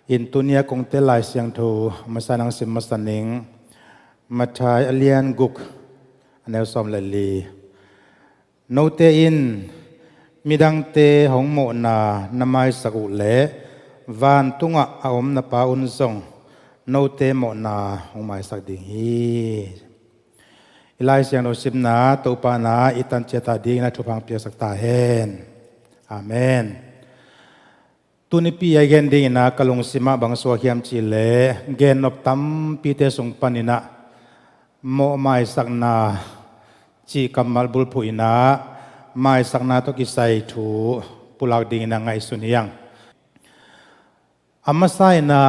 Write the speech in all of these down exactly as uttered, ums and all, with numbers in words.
In tunia kongte Lai Siangtho masa nang sim masa ning. Matthai a lian guk, a neu sawm le li. Note in midangte hong mawhna na maisak uh leh vantungah a om na Pa un zong note mawhna hong maisak ding hi. I Lai Siangtho simna Topa na i tan ciat a dingin a thupha piaksak ta hen. Amen. Tunipi a i gen dingin a ka lungsimah bang suak hiam cih leh gennop tampite sung panin a mawh maisakna cih kammal bulphuh in a maisakna tawh kisai thu pulak dingin a ngaihsun hi hang. A masa in a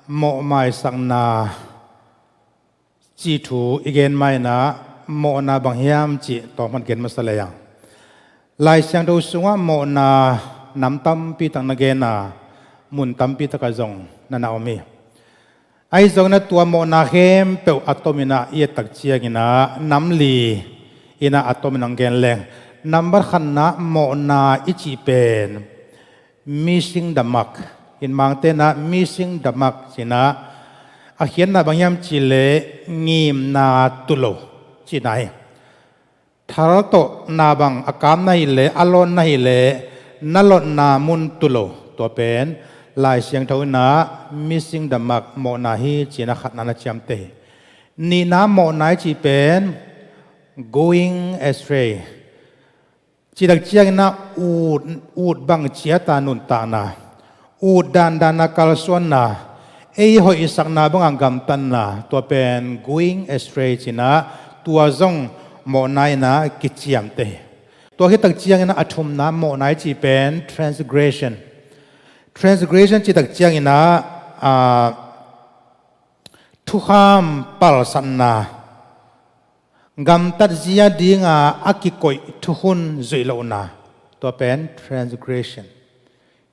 mawh maisakna cih thu i gen ma in a mawhna bang hiam cih tawmkhat gen masa lei hang. Lai Siangtho sungah mawhna nam tampi tak na gen a, mun tampi takah zong na na om hi. Ahi zongin a tua mawhna khempeuh a tomin a i et tak ciangin a nam li in a a tomin hong gen leng. Nambat khatna mawhna i cih pen missing the mark. In Mangte in a missing the mark cih in a a khiatna bang hiam cih leh ngimna tulo cihna hi. Thal tawh na bang a kam na hih leh, a lawn na hih leh, na lotna mun tulo. Tua pen Lai Siangtho in a missing the mark mawhna hi cih in a khatna na ciamteh hi. Nihna mawhna i cih pen going astray. Cih tak ciangin a ut, ut bang ciat a nuntakna, ut dandan a kalsuanna, ei hoihsakna bang a gamtatna, tua pen going astray cih in a tua zong mawhna in a kiciamteh hi. Tua khit tak ciangin a a thumna mawhna i cih pen transgression. Transgression cih tak ciangin a, a, thukham palsatna, gamtat zia dinga a kikoih thukhun zuih lohna, tua pen transgression.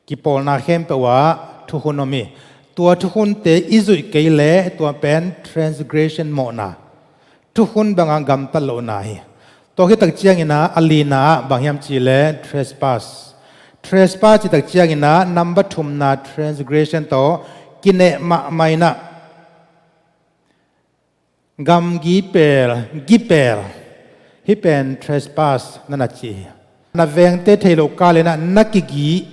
Kipawlna khempeuh ah thukhun om hi. Tua thukhunte i zuih kei leh tua pen transgression mawhna. Thukhun banga gamtat lohna hi. Tua khit tak ciangin a a lina ah bang hiam cih leh trespass. Trespass cih tak ciangin a nambat thumna transgression tawh kineh mahmah in a gamgi pel, gi pel, hih pen trespass na na ci hi. Na vengte theih loh kal in a na kigi,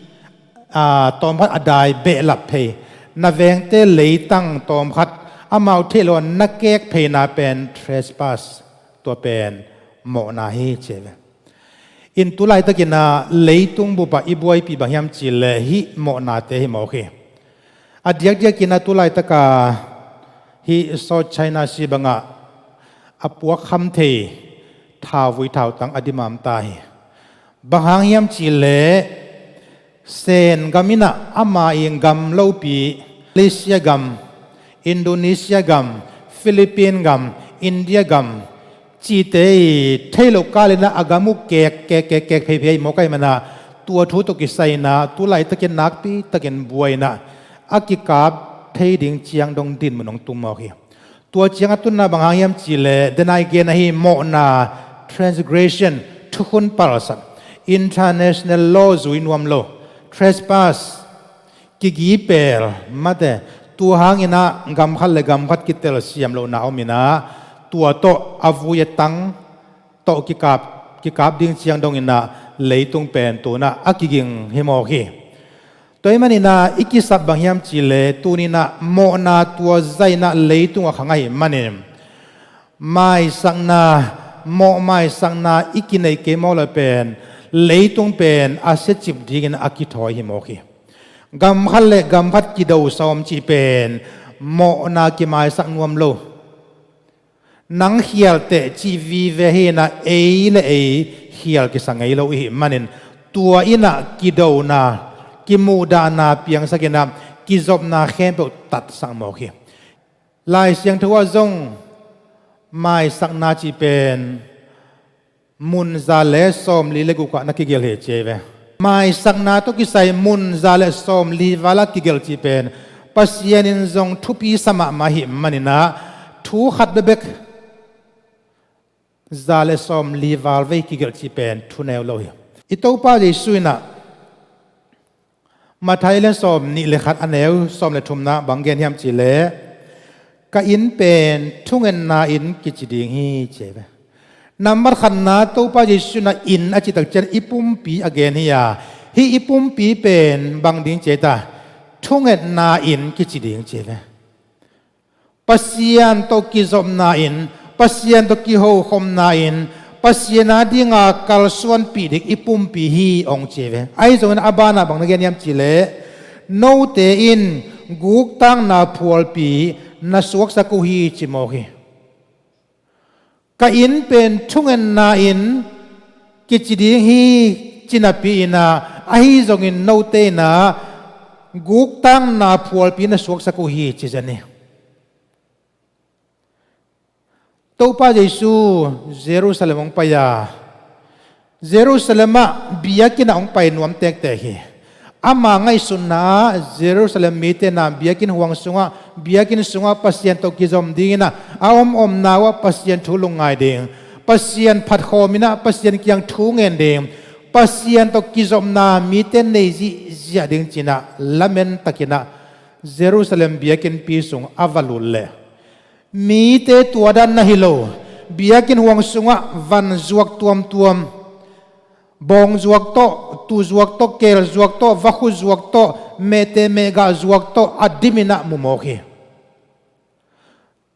aa, tawmkhat a dai behlap phei, na vengte leitang tawmkhat amau theih loh a na kek pheina pen trespass, tua pen mawhna hi ci hi ve. In tu laitakin a leitung bupah i buaipih bang hiam cih leh hih mawhnate hi mawk hi. A diakdiakin a tu laitaka hih South China Sea bangah a puakkham thei thauvui thautang a dimam ta hi. Bang hang hiam cih leh Sen gam in a ama ii gam lopi, Malaysia gam, Indonesia gam, Philippine gam, India gam, cihte ii theih loh kal in a a gam uh kek, kek, kek, kek phei phei mawk ahih man a, tua thu tawh kisai in a tu laitakin nakpi takin buai in a a kikap thei ding ciang dong dinmun hong tung mawk hi. Tua ciang a tunna bang hang hiam cih leh, den a i gen ahi mawhna, transgression, thukhun palsat, international law zui nuam lo, trespass, kigi pel, mate, tua hangin a gam khat le gam khat kitelsiam lohna om in a, tua tawh a vui a tang tawh kikap, kikap ding ciang dong in a leitung pen tu in a a kiging hi mawk hi. Tua ahih man in a i kisap bang hiam cih leh tuni in a mawhna tua zah in a leitung a khang ahih manin maisakna, mawh maisakna i kineih kei mawk leh pen leitung pen a siacip dingin a kithawi hi mawk hi. Gam khat le gam khat kido sawm cih pen mawhna kimaisak nuam lo. Nang khial teh cih vive hi in a ei le ei khial kisa ngei lo i hih manin tua in a kidona, kimuhdahna piangsak in a kizopna khempeuh tatsak mawk hi. Lai Siangtho ah zong maisakna cih pen mun za le sawmli le guk ah na kigelh hi ci hi ve. Maisakna tawh kisai mun za le sawmli val ah kigelh cih pen Pasian in zong thupi sa mahmah ahih man in a thu khat bekbek za le sawmli val vei kigelh cih pen thuneu lo hi. I Topa Jesu in a Matthai le sawm nih le khat a neu sawm le thumna bang gen hiam cih leh, "Ka inn pen thungetna inn kici ding hi," ci ve. Nambat khatna Topa Jesu in inn a cih tak ciang i pumpi a gen hi a, hih i pumpi pen bang ding ci ta, thungetna inn kici ding ci ve. Pasian tawh kizopna in, Pasian tawh kihokhomna in, Pasian a dinga kalsuanpih ding i pumpi hi hong ci ve. Ahi zongin a banah bang na gen hiam cih leh, "Note in guktakna phualpi na suaksak uh hi," ci mawk hi. "Ka inn pen thungetna inn kici ding hi," ci napi in ah, ahi zongin note in ah guktakna phualpi na suaksak uh hi ci zen hi. Topa Jesu Jerusalem hong pai a, Jerusalem ah biakinn ah hong pai nuam tektek hi. Ama ngaihsutna ah Jerusalem mite in ah biakinn huang sungah, biakinn sungah Pasian tawh kizom dingin ah, a om omna uh ah Pasian thu lungngai ding, Pasian phatkhawm in ah Pasian kiang thu ngen ding, Pasian tawh kizopna mite nei zihziah ding ci-in ah lamen takin ah Jerusalem biakinnpi sung a va lut leh, mite tua dan na hi lo, biakinn huang sungah van zuak tuamtuam, bawng zuak tawh, tuu zuak tawh, keel zuak tawh, vakhu zuak tawh, mehte mehgah zuak tawh a dim in ah mu mawk hi.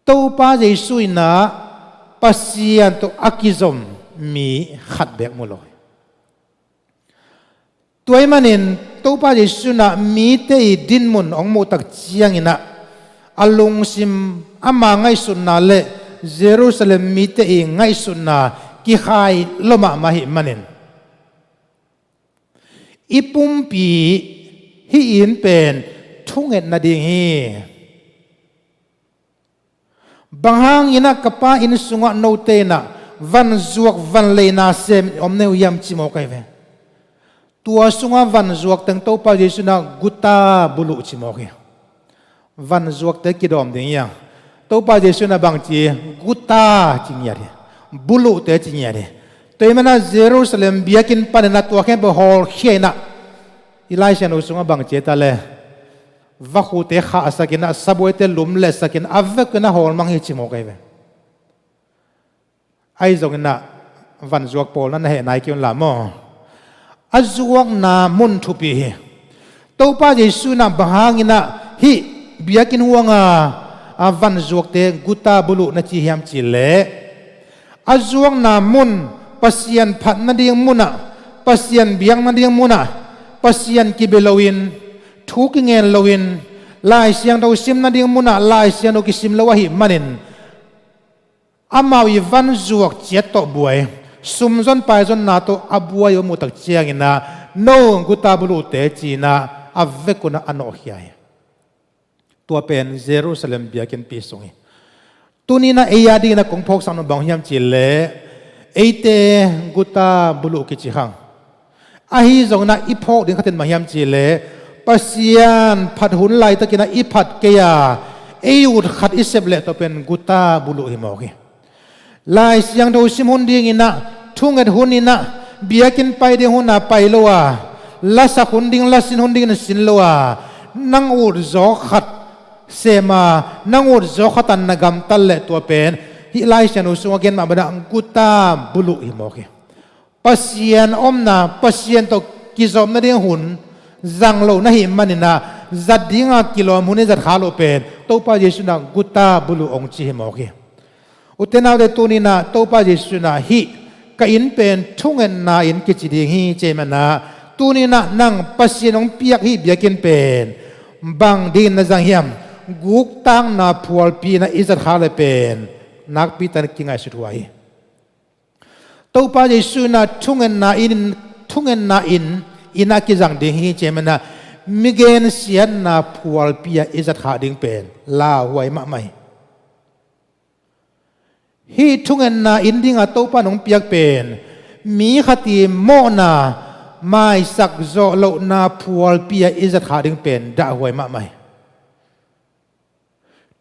Topa Jesu in ah Pasian tawh a kizom mi khat beek mu lo hi. Tua ahih manin Topa Jesu in ah mite i dinmun hong muh tak ciangin ah, a lungsim, ama ngaihsutna le Jerusalem mite i ngaihsutna kikhai lua mahmah ahih manin, "I pumpi, hih inn pen thungetna ding hi. Bang hangin ah ka Pa inn sungah note in ah van zuak van leina sem om na hi uh hiam?" ci mawk ahi ve. Tua sungah van zuak teng Topa Jesu in ah guta buluh ci mawk hi. Van zuakte kidawm ding hi a, Topa Jesu in ah bang ci, guta ci ngiat hi. Buluhte ci ngiat hi. Tua ahih manin ah Jerusalem biakinn panin ah tua khempeuh hawlkhia in ah, i Lai Siangtho sungah bang ci ta le, vakhute khahsak in ah, sabuaite lumletsak in ah, a vekun ah hawlmang hi ci mawk ahi ve. Ahi zongin ah van zuak pawl na na heh nai kei un la maw. A zuakna mun thupi hi. Topa Jesu in ah bang hangin ah hih biakinn huang a, a van zuakte guta buluh na ci hiam cih leh, a zuakna mun, Pasian phat nading mun ah, Pasian biak nading mun ah, Pasian kibia loin, thu kingen loin, Lai Siangtho sim nading mun ah Lai Siangtho kisim lo ahih manin, amau i van zuak ciat tawh buai, sumzon paizonna tawh a buai uh muh tak ciangin ah, "No guta buluhte," ci-in ah a vekun ah a nawhkhia hi. Tua pen Jerusalem biakinnpi sung hi. Tuni-in ah ei a dingin ah kong phawksak nop bang hiam cih leh, eite guta buluh kici khang. Ahi zongin ah i phawk ding khat in bang hiam cih leh, Pasian phat hun laitakin ah i phat kei a, ei ut khat i sep leh tua pen guta buluh hi mawk hi. Lai Siangtho sim hun dingin ah, thunget hun in ah, biakinn pai ding hun ah pai lo a, lasak hun ding, lasin hun dingin sin lo a, nang ut zaw khat sem a, nang ut zaw khat ah na gamtat leh tua pen, hih Lai Siangtho sungah gen mah bangin ah guta buluh hi mawk hi. Pasian omna, Pasian tawh kizawm nading hun zang lo na hih manin ah, zat dinga kilawm hun i zat kha loh pen Topa Jesu in ah guta buluh hong ci hi mawk hi. Ute naute, tuni-in ah Topa Jesu in ah hih ka inn pen thungetna inn kici ding hi ci ahih manin ah, tuni-in ah nang Pasian hong piak hih biakinn pen bang dingin na zang hiam? Guktakna phualpi in ah i zat kha leh pen nakpi takin kingaihsut huai hi. Topa Jesu in ah thungetna inn, thungetna inn in ah kizang ding hi ci ahih manin ah, mi gensiatna phualpi ah i zat kha ding pen lauhuai mahmah hi. Hih thungetna inn dinga Topa in hong piak pen mi khat i mawhna, maisak zawh lohna phualpi ah i zat kha ding pen dahhuai mahmah hi.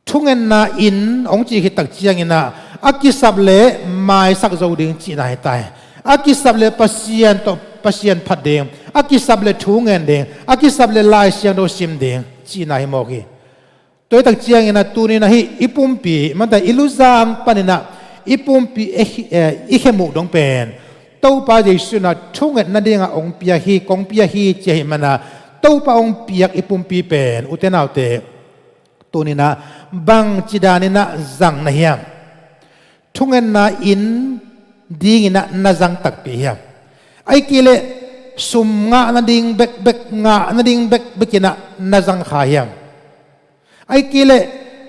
Thungetna inn hong cih khit tak ciangin ah, a kisap leh maisak zo ding cihna hi ta hi. A kisap leh Pasian tawh, Pasian phat ding, a kisap le thu ngen ding, a kisap le Lai Siangtho sim ding cihna hi mawk hi. Tua hi tak ciangin ah tuni-in ah hih i pumpi, mate, i luzang panin ah i pumpi i, eh, i khemuk dong pen Topa Jesu in ah thunget nadingah hong piak hi, kong piak hi ci ahih manin ah Topa hong piak i pumpi pen, ute naute, tuni-in ah bangci danin ah zang na hiam? Thungetna in dingin ah na zang takpi hiam? Ahih kei leh sum ngah nading bekbek, ngah nading bekbek in ah na zang kha hiam? Ahih kei leh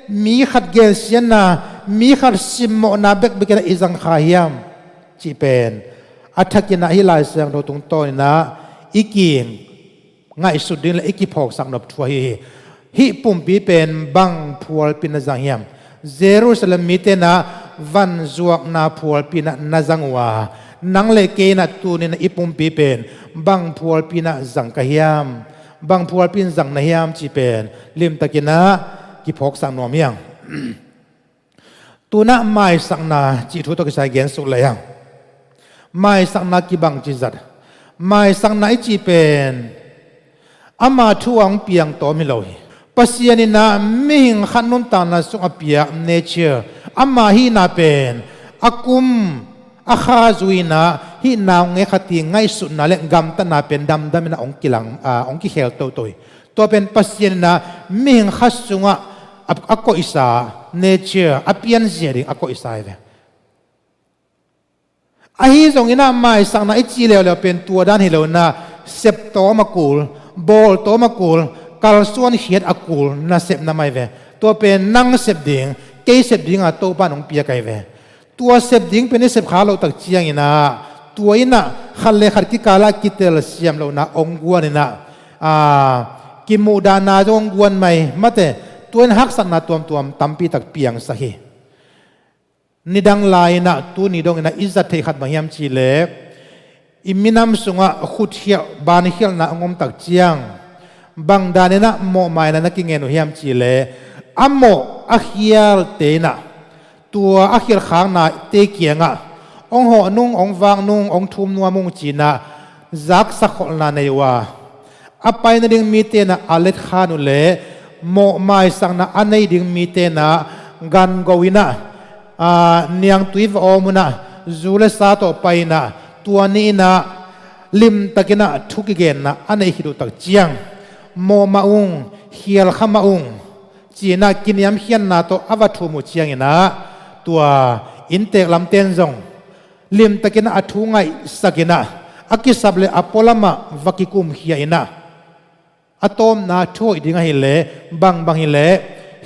mi khat gensiatna, mi khat simmawhna bekbek in ah i zang kha hiam? Cih pen a thakin ah hih Lai Siangtho tungtawnin ah i ki ngaihsut ding le i kiphawksak nop thu ahi hi. Hih pumpi pen bang phualpi na zang hiam? Jerusalem mite in ah vanzuakna phualpi in ah na zang uh a, nang le kei in ah tuni-in ah i pumpi pen bang phualpi in ah zang ka hiam? Bang phualpi in zang na hiam cih pen limtakin ah kiphawksak nuam hi hang. Tu-in ah maisakna cih thu tawh kisai gen suk lehang, maisakna kibang ci zat? Maisakna i cih pen ama thu a hong piang tawm hi lo hi. Pasian in ah mihing khat nuntakna sungah piak nature, ama hihna pen a kum a kha zui-in ah hih naungek khat i ngaihsutna le gamtatna pen damdamin ah hong kilang, ah, hong kikhel toto hi. Tua pen Pasian in ah mihing khat sungah a, a koihsa, nature, a pianzia ding a koihsa hi ve. Ahi zongin ah maisakna i cih leuleu pen tua dan hi lo-in ah sep tawm a kul, bawl tawm a kul, kalsuan khiat a kul nasepna mah hi ve. Tua pen nang sep ding, kei sep ding a Topa in hong piak ahi ve. Tua sep ding pen i sep kha loh tak ciangin ah tua in ah khat le khat kikal ah kitelsiam lohna hong guan in ah, aa, kimuhdahna zong hong guan mai, mate, tua in haksatna tuamtuam tampi tak piangsak hi. Nidang lai-in ah tuni dongin ah i zat theih khat bang hiam cih leh, i minam sungah khutkhialh bankhialhna hong om tak ciang bang danin ah mawhmaina na kingen uh hiam cih leh, a mawh a khialte in ah tua a khialhkhaknate kiangah hong hawh nung, hong vak nung, hong thum nuam ung ci-in ah zaksak kholhna nei uh a, a pai nading mite in ah a letkhan uh leh mawhmaisakna a nei ding mite in ah gango in ah, aa, niangtui va awm un ah, zu le sa tawh pai in ah, tua ni-in ah limtakin ah thu kigenna a neih khit uh tak ciang, mawh mah ung, khial kha mah ung ci-in ah kiniamkhiatna tawh a va thum uh ciangin ah tua inntek lamte in zong limtakin ah a thu ngaihsakin ah a kisap le a pualam ah va kikumkhia in ah, a tawpna thu hoih ding ahih leh bangbang hi leh,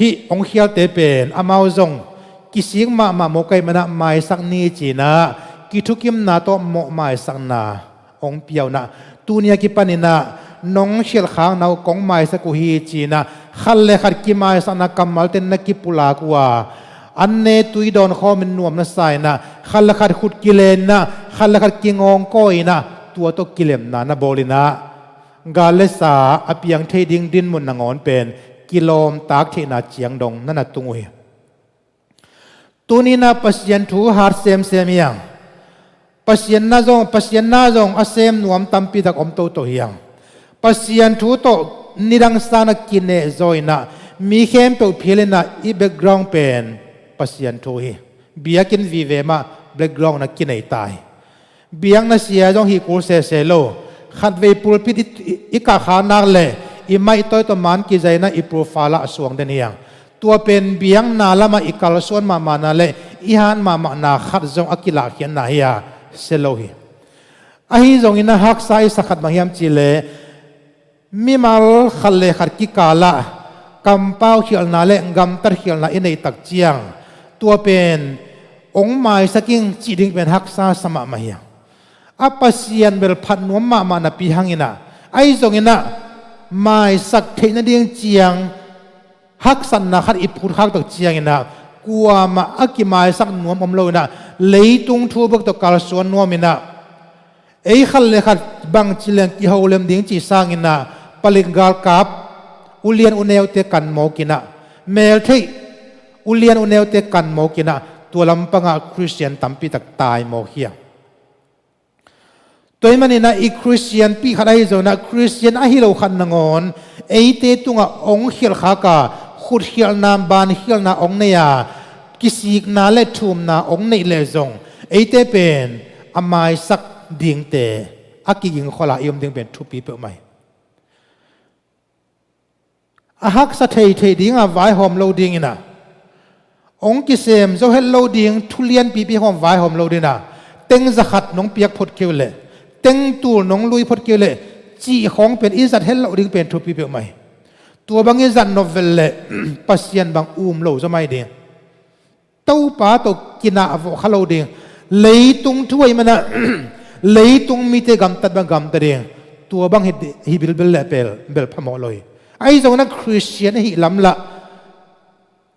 hih hong khialte pen amau zong kisik mahmah mawk ahih manin ah maisak ni ci-in ah kithukimna tawh mawhmaisakna hong pia un ah, tuni a kipanin ah nong khialhkhakna uh kong maisak uh hi ci-in ah khat le khat kimaisakna kammalte na kipulak uh a, an ne tui dawn khawmin nuam na sa in ah, khat le khat khut kilen in ah, khat le khat kingawngkawi in ah, tua tawh kilemna na bawl in ah, gal le sa a piang thei ding dinmun nangawn pen kilawmtak theihna ciang dong na na tung uh hi. Tuni-in ah Pasian thu hat semsem hi hang. Pasian na zong, Pasian na zong a sem nuam tampi tak om toto hi hang. Pasian thu tawh nidang sangin ah kinehzaw in ah mi khempeuh phial in ah i background pen Pasian thu hi. Biakinn vive mah background in ah kinei ta hi. Biakna sia zong hih kul sese lo. Khatvei pulpit i, i, i kahkha nak leh i maihtawi tawh man kizai in ah i profile ah a suang den hi hang. Tua pen biakna lamah i kalsuan mahmahna leh i hat mahmahna khat zong a kilahkhiatna hi a, sia lo hi. Ahi zongin ah haksa i sa khat bang hiam cih leh, mimal khat le khat kikalah kampau khialhna le gamtat khialhna i neih tak ciang, tua pen hong maisak ing cih ding pen haksa sa mahmah hi hang. A Pasian bel phat nuam mahmah napi hangin ah, ahi zongin ah maisak theih nading ciang haksatna khat i phutkhak tak ciangin ah, kuamah a kimaisak nuam om lo-in ah, leitung thu bek tawh kalsuan nuam in ah, ei khat le khat bangci leng kiho lem ding cih sangin ah, palik galkap ulian uneute kan mawk in ah, meltheih ulian uneute kan mawk in ah, tua lampangah Khristian tampi tak tai mawk hi a. Tua ahih maninah i Khristian pih khat ahi zonginah Khristian ahi lo khat nangawn eite tungah hong khialhkhak a, khutkhialhna, bankhialhna hong nei a, kisikna le thumna hong neih leh zong eite pen a maisak dingte a kigingkhol a i om ding pen thupi peuhmah hi. A haksa thei theih dinga vaihawm lo dinginah, hong kisem zo het lo ding thu lianpipi hawm vaihawm lo dinginah, teng zakhat nong piak phot kei uh leh, teng tul nong lui phot kei uh leh, cih khawng pen i zat het loh ding pen thupi peuhmah hi. Tua bang i zat nop vel leh Pasian bang um lo zaw mai ding. Topa tawh kinah vawh kha lo ding. Leitung thu ahih manah leitung mite gamtat bang gamta ding. Tua bang hi, hi bilbel le bel, bel phamawh lo hi. Ahi zonginah Khristian ahih lamlah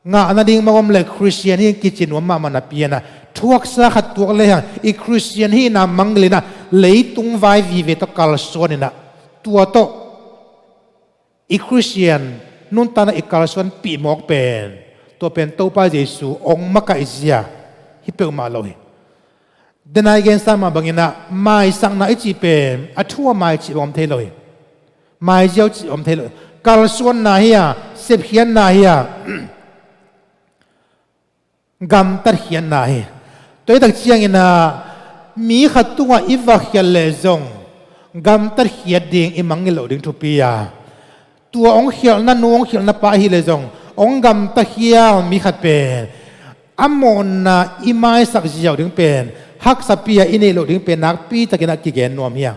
ngah nading mangom le Khristian hi kici nuam mahmah napi-inah thuaksa khat tuak lehang i Khristian hihna mangngilhinah leitung vai vive tawh kalsuaninah tua tawh i Khristian nuntakna i kalsuanpih mawk pen, tua pen Topa Jesu hong makaihzia hi peuhmah lo hi. Denai gensa mah banginah maisakna i cih pen a thu a mai cih bang om thei lo hi. Maiziau cih om thei lo hi. Kalsuanna hi a, sepkhiatna hi a, gamtatkhiatna hi. Tua hi tak cianginah mi khat tungah i va khialh leh zong gamtatkhiat ding i mangngilh loh ding thupi a, tua hong khialhna nu, hong khialhna pa ahih leh zong hong gamtakhial mi khat pen a mawhna i maisak ziau ding pen haksapi-a i neih loh ding pen nakpitakinah kigen nuam hi a.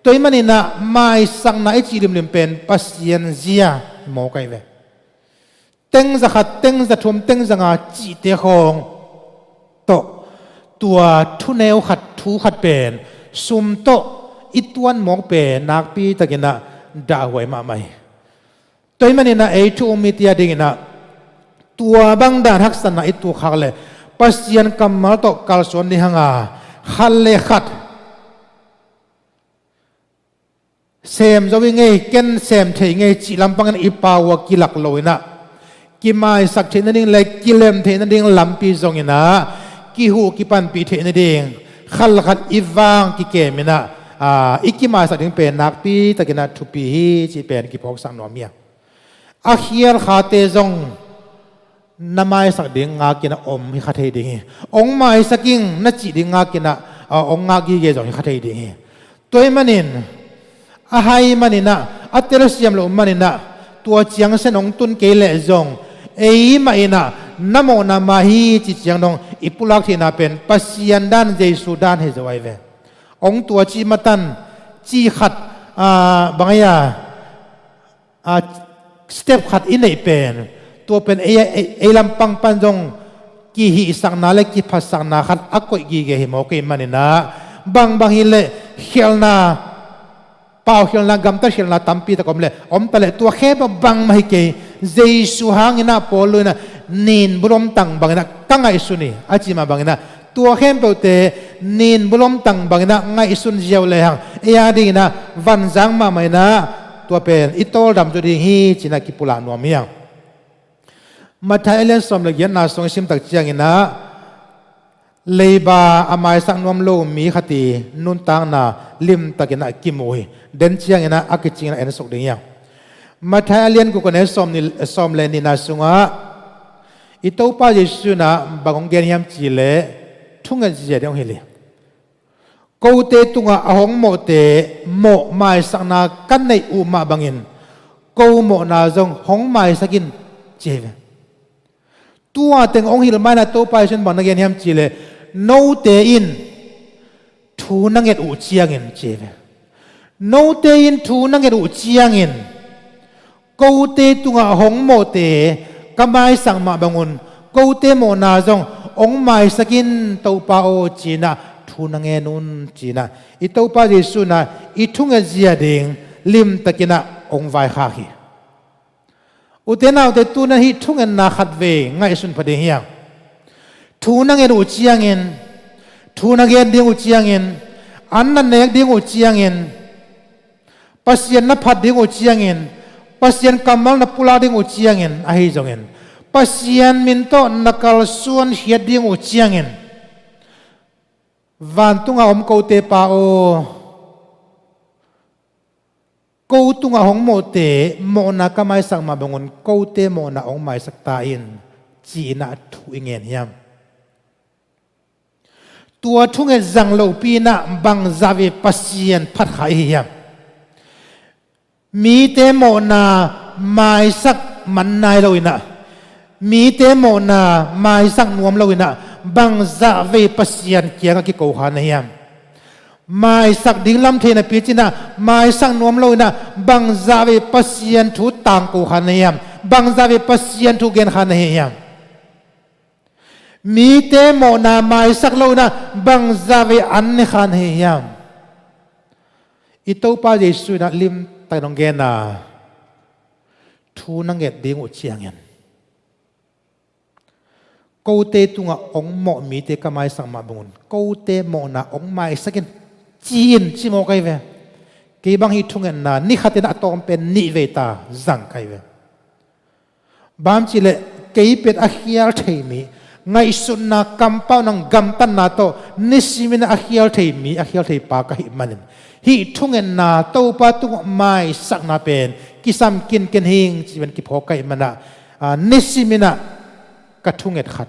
Tua ahih maninah maisakna i cih limlim pen Pasian zia mawk ahi ve. Teng zakhat, teng zathum, teng zanga cihte khawng tawh tua thuneu khat, thu khat pen sum tawh i tuan mawk pen nakpitakinah dahhuai mahmah hi. Tua ahih maninah ei thu um mite a dinginah tua bang dan haksatna i tuakkhak leh Pasian kammal tawh kalsuan ding hanga khat le khat sem zo i ngei, ken sem thei ngei cih lampangin i pau a kilak loinah kimaisak theih nading le kilem theih nading lampi zonginah kihuh kipanpih theih nading khat le khat i vang kikeminah, aa, i kimaisak ding pen nakpitakinah thupi hi cih pen kiphawksak nuam hi a. A khialkhate zong na maisak ding ngakinah om hi kha thei ding hi. Hong maisak ing na cih ding ngakinah, a, hong ngak gige zong hi kha thei ding hi. Tua ahih manin a hai maninah, a telsiam loh maninah tua ciang sen hong tun kei leh zong ei mah inah na mawhna mah hi cih ciang dong i pulak theihna pen Pasian dan, Jesu dan hi zo ahi ve. Hong tua cih matan cih khat, a, bang ei a a, step khat i neih pen tua pen ei, ei, ei lampang pan zong kihihsakna le kiphatsakna khat a koih gige hi mawk ahih maninah bangbang hileh khialhna, paukhialhna, gamtatkhialhna tampi tak om leh om ta leh tua khempeuh bangmah hi kei. Jesu hanginah Paul luinah nin bulom tang banginah ka ngaihsun hi a cih mah banginah tua khempeuhte nin bulom tang banginah ngaihsun ziau lehang ei a dinginah vanzang mahmah inah tua pen i tawldam zaw ding hi cinah kipulak nuam hi a. Matthai a lian sawm le giatna sung i sim tak cianginah leiba a maisak nuam lo mi khat i nuntakna limtakinah kimu hi. Den cianginah a kicinginah ensuk ding hi a. Matthai a lian guk a neu sawm ni, sawm le nihna sungah i Topa Jesu inah bang hong gen hiam cihleh thunget zia ding hong hilh hi. Kote tungah a hong mawhte mawh maisakna ka neih uh mah bangin ko mawhna zong hong maisak in ci hi ve. Tua teng hong hilh ma inah Topa Jesu in bang na gen hiam cihleh note in thu na nget uh ciangin ci hi ve. Note in thu na nget uh ciangin kote tungah hong mawhte ka maisak mah bangun kote mawhna zong hong maisak in Topa aw cinah thu na ngen un cinah i Topa Jesu inah i thunget zia ding limtakinah hong vaikhak hi. Ute naute, tuna hih thungetna khatvei ngaihsun pha ding hi a. Thu na nget uh ciangin, thu na gen ding uh ciangin, an na nek ding uh ciangin, Pasian na phat ding uh ciangin, Pasian kammal na pulak ding uh ciangin ahi zongin, Pasian min tawh na kalsuan khiat ding uh ciangin, vantunga om kote Pa aw, Ko tungah hong mawhte mawhna ka maisak mah bangun kote mawhna hong maisak ta in, ci-in ah thu i ngen hiam? Tua thunget zang lopi-in ah bangzah vei Pasian phat kha i hi hiam? Mite mawhna maisak man nai lo-in ah, mite mawhna maisak nuam lo-in ah, bangzah vei Pasian kiangah kiko kha na hiam? Maisak ding lam thei napi cin ah maisak nuam lo-in ah, bangzah vei Pasian thu tangko kha na hiam? Bangzah vei Pasian thu gen kha na hi hiam? Mite mawhna maisak lo-in ah bangzah vei an ne kha na hi hiam? I Topa Jesuh in ah limtakin hong gen a, thu na nget ding uh ciangin, kote tungah hong mawh mite ka maisak mah bangun kote mawhna hong maisak in, ci-in ci mawk ahi ve. Kei bang hih thungetna ni khatin a tawm pen nih vei ta zang ka hi ve. Bang hang hiam cih leh kei pen a khial thei mi, ngaihsutna, kampau, nang gamtatna tawh nisimin a khial thei mi, a khial thei pa ka hih manin, hih thungetna Topa tungah maisakna pen kisam kinken hing ci pen kiphawk ka hih manah, ah, nisimin ah ka thunget khat,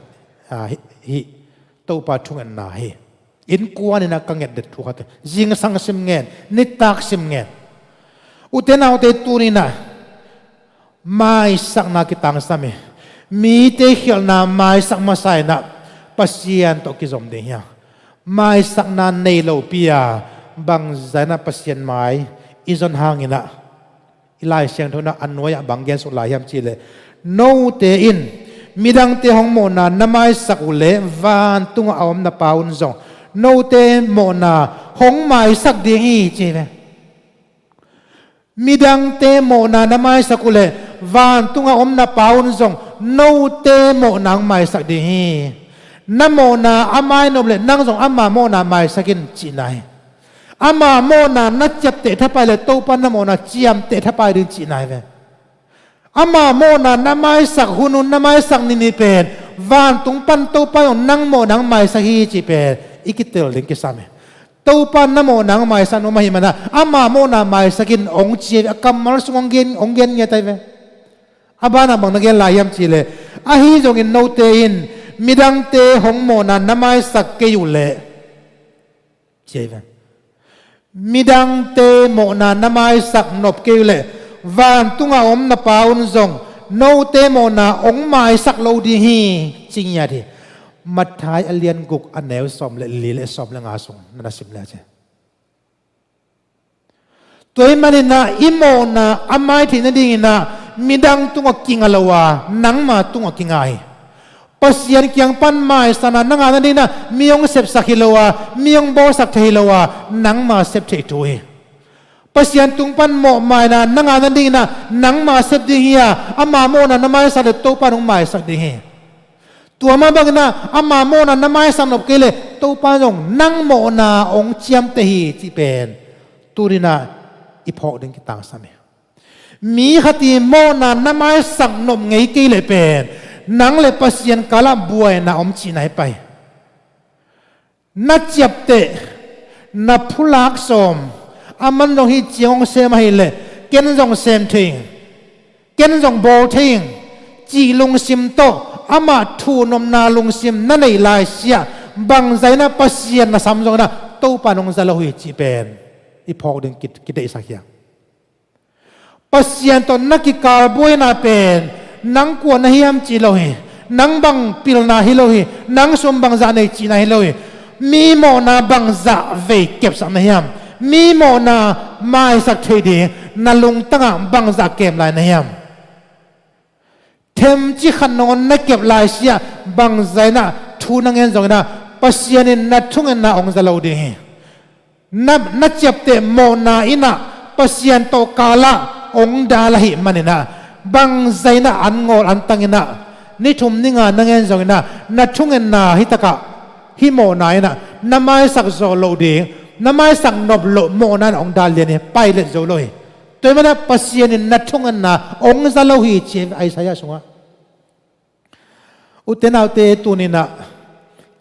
ah, hih, hih Topa thungetna hi. Innkuan in ah ka nget det thu khat hi. Zingsang sim ngen, nitak sim ngen. Ute naute, tuni-in ah maisakna kitangsam hi. Mite khialhna maisak masa-in ah Pasian tawh kizom ding hi a, maisakna nei lopi-a bangzah in ah Pasian mai i zon hangin ah, i Lai Siangtho in ah a nuai-ah bang gen suk lai hiam cih leh, note in midangte hong mawhna na maisak uh leh vantungah a om na Pa un zong note mawhna hong maisak ding hi, ci hi ve. Midangte mawhna na maisak uh leh vantungah a om na Pa un zong note mawhna hong maisak ding hi. Na mawhna a mainop leh nang zong ama mawhna maisak in, cihna hi. Ama mawhna na ciapteh thapai leh Topa na mawhna ciamteh thapai ding, cihna hi ve. Ama mawhna na maisak hun un, na maisak ni ni pen vantung pan Topa in nang mawhna hong maisak hi, cih pen i kitel ding kisam hi. Topa in na mawhna hong maisak nuam ahih manah ama mawhna maisak in, hong ci a, kammal sung hong gen, hong gen ngiat ahi ve. A banah bang na gen lai hiam cih leh, ahi zongin note in midangte hong mawhna na maisak kei uh leh, ci hi ve. Midangte mawhna na maisak nop kei uh leh vantungah a om na Pa un zong note mawhna hong maisak lo ding hi, ci ngiat hi. Matthai a lian guk, a neu sawm le li le sawm le nga sung na na sim le ci. Tua ahih manin ah i mawhna a mai theih nadingin ah midang tungah kinga lo a, nangma tungah kinga hi. Pasian kiang pan maisakna na ngah nadingin ah mi hong sepsak hi lo a, mi hong bawlsak thei hi lo a, nangma sep theih thu hi. Pasian tung pan mawhmaina na ngah nadingin ah nangma sep ding hi a, ama mawhna na maisak leh Topa in hong maisak ding hi. Tua mah bangin ah ama mawhna na maisak nop kei leh Topa in zong nang mawhna hong ciamteh hi, cih pen tuni-in ah i phawk ding kitangsam hi. Mi khat i mawhna na maisak nop ngei kei leh pen nang le Pasian kalah buaina om cihna hi pah hi. Na ciapteh, na phulak sawm, aman zong hih ciang hong sem ahih leh ken zong sem thei ing, ken zong bawl thei ing, cih lungsim tawh amah thuhnopna lungsim na neih laisiah bangzah in ah Pasian na sam zongin ah Topa in hong za lo hi, cih pen i phawk ding ki, kideihsak hi a. Pasian tawh na kikal buaina pen nang kua na hiam cih lo hi. Nang bang pilna hi lo hi. Nang sum bangzah nei cihna hi lo hi. Mi mawhna bangzah vei kepsak na hiam? Mi mawhna maisak theih ding na lungtangah bangzah kem lai na hiam? Themci khat nangawn na kep laisiah bangzah in ah thu na ngen zongin ah Pasian in na thungetna hong za lo ding hi. Na, na ciapteh mawhna in ah Pasian tawh kalah hong dal ahih manin ah bangzah in ah an ngawl an tang in ah ni thum ni nga na ngen zongin ah na thungetna hih takah hih mawhna in ah na maisak zawh loh ding, na maisak nop loh mawhna in ah hong dal lian hi, pailet zo lo hi. Tua ahih manin ah Pasian in na thungetna hong za lo hi, ci Isaiah sungah. Ute naute, tuni-in ah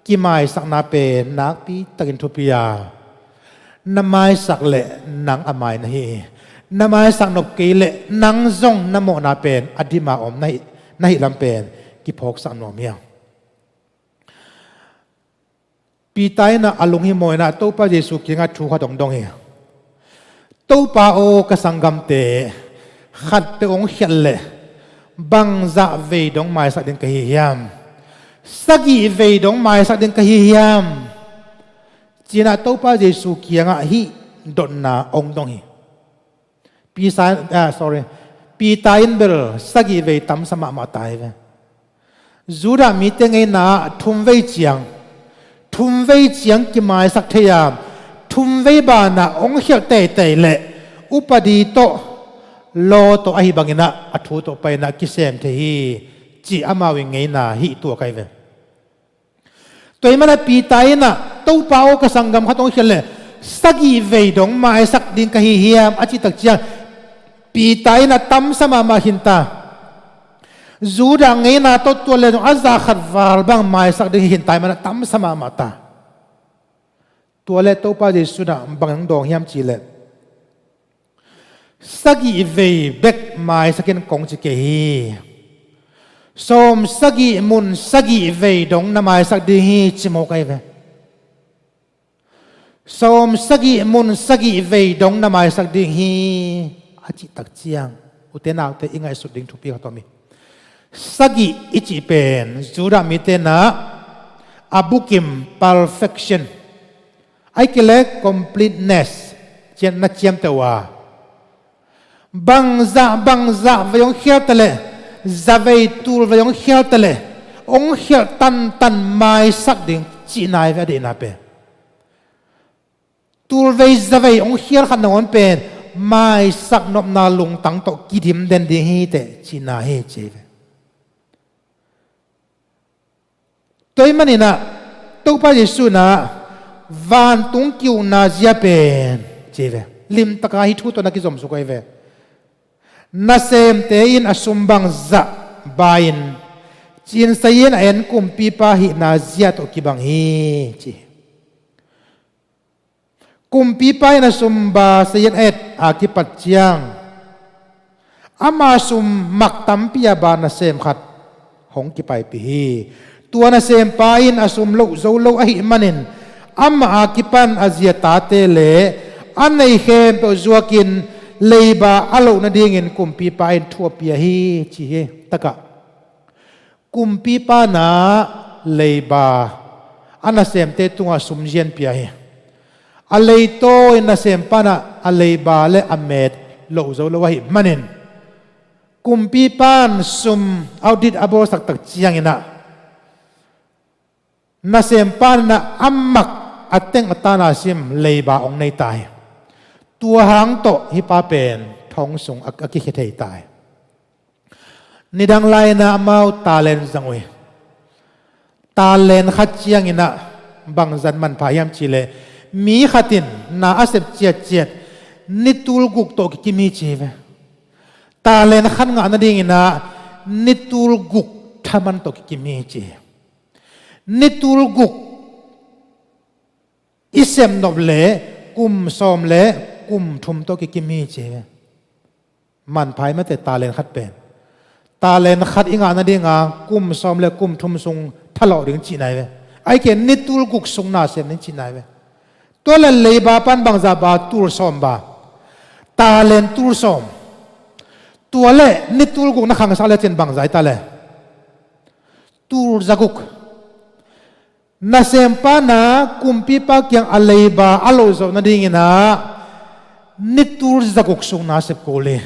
kimaisakna pen nakpi takin thupi a, na maisak leh nang a mai na hi hi. Na maisak nop kei leh nang zong na mawhna pen a dima om na hih, na hih lam pen kiphawksak nuam hiam? Peter in ah a lung hi maw in ah Topa Jesu kiangah thu khat hong dong hi. Topa aw, ka sanggamte khat peuh hong khialh leh bangzah vei dong maisak ding ka hi hiam? Sagih vei dong maisak ding ka hi hiam? Ci-in ah Topa Jesu kiangah hih dotna hong dong hi. Pisa, ah, sorry. Peter in bel sagih vei tamsa mahmah ta hi ve. Judah mite ngeina ah thum vei ciang, thum vei ciang kimaisak thei a, thum vei banah hong khialh teitei leh upadi tawh, law tawh ahi bangin ah a thu tawh pai-in ah kisem thei hi, cih amau in ngeina hih tuak ahi ve. Tua ahih manin ah Peter in ah, Topa aw, ka sanggam khat hong khialh leh sagih vei dong maisak ding ka hi hiam, a cih tak ciang Peter in ah tamsa mahmah khin ta. Judah ngeina tawh tuat leh zong a zah khat val bang maisak ding hi khin ta ahih manin ah tamsa mahmah ta. Tua leh Topa Jesu in ah bang hong dawng hiam cih leh, sagih vei bek maisak in kong ci kei hi. Sawm sagih mun sagih vei dong na maisak ding hi, ci mawk ahi ve. Sawm sagih mun sagih vei dong na maisak ding hi, a cih tak ciang, ute naute, i ngaihsut ding thupi khat om hi. Sagih i cih pen Judah mite in ah a bukim perfection, ahih kei leh completeness, cian na ciamteh uh a, bangzah bangzah vei hong khial ta leh, zavei tul vei hong khial ta leh, hong khialh tantan maisak ding cihna hi ve, a deihna pen. Tul vei zavei hong khial khat nangawn pen maisak nopna lungtang tawh kidim den ding hi teh cihna hi, ci hi ve. Tua ahih manin ah Topa Jesu in ah vantung ki-ukna zia pen, ci hi ve, limtakin hih thu tawh na kizomsuk ahi ve. Nasemte in a sum bangzah ba-in, cin sai-in a en kumpipa hihna zia tawh kibang hi, ci hi. Kumpipa in a sum ba sai-in a et a kipat ciang, ama sum mak tampi a ba nasem khat hong kipaipih hi. Tua nasempa in a sum loh zo lo ahih manin amah a kipan a zi a tate le a nei khempeuh zuakin leiba a loh nadingin kumpipa in thu a pia hi, ci hi. Takah kumpipa in ah leiba a nasemte tungah sumzian pia hi. A leitawi nasempa in ah a leiba le a met loh zo lo ahih manin, kumpipa in sum audit a bawlsak tak ciangin ah nasempa in ah a mak a teng a tana sim leiba hong nei ta hi. Tua hang tawh hih pa pen thong sung a, a kikhia thei ta hi. Nidang lai-in ah amau talent zang uh hi. Talent khat ciangin ah bangzah manpha hiam cih leh, mi khat in na a sep ciatciat ni tul guk tawh kikim hi, ci hi ve. Talent khat ngah nadingin ah ni tul guk thaman tawh kikim hi, ci hi. Ni tul guk i sep nop leh kum sawm le kum thum tawh kikim hi, ci hi ve. Manpha hi mate, talent khat pen. Talent khat i ngah nadinga kum sawm le kum thum sung thalawh ding cihna hi ve. Ahih kei leh ni tul guk sung na sem ding cihna hi ve. Tua leh leiba pan bangzah ba? Tul sawm ba. Talent tul sawm. Tua leh ni tul guk na khangsak lecin bangzah hi ta leh? Tul za guk. Nasempa in ah kumpipa kiang a leiba a loh zawh nadingin ah ni tul za guk sung na sep kul hi.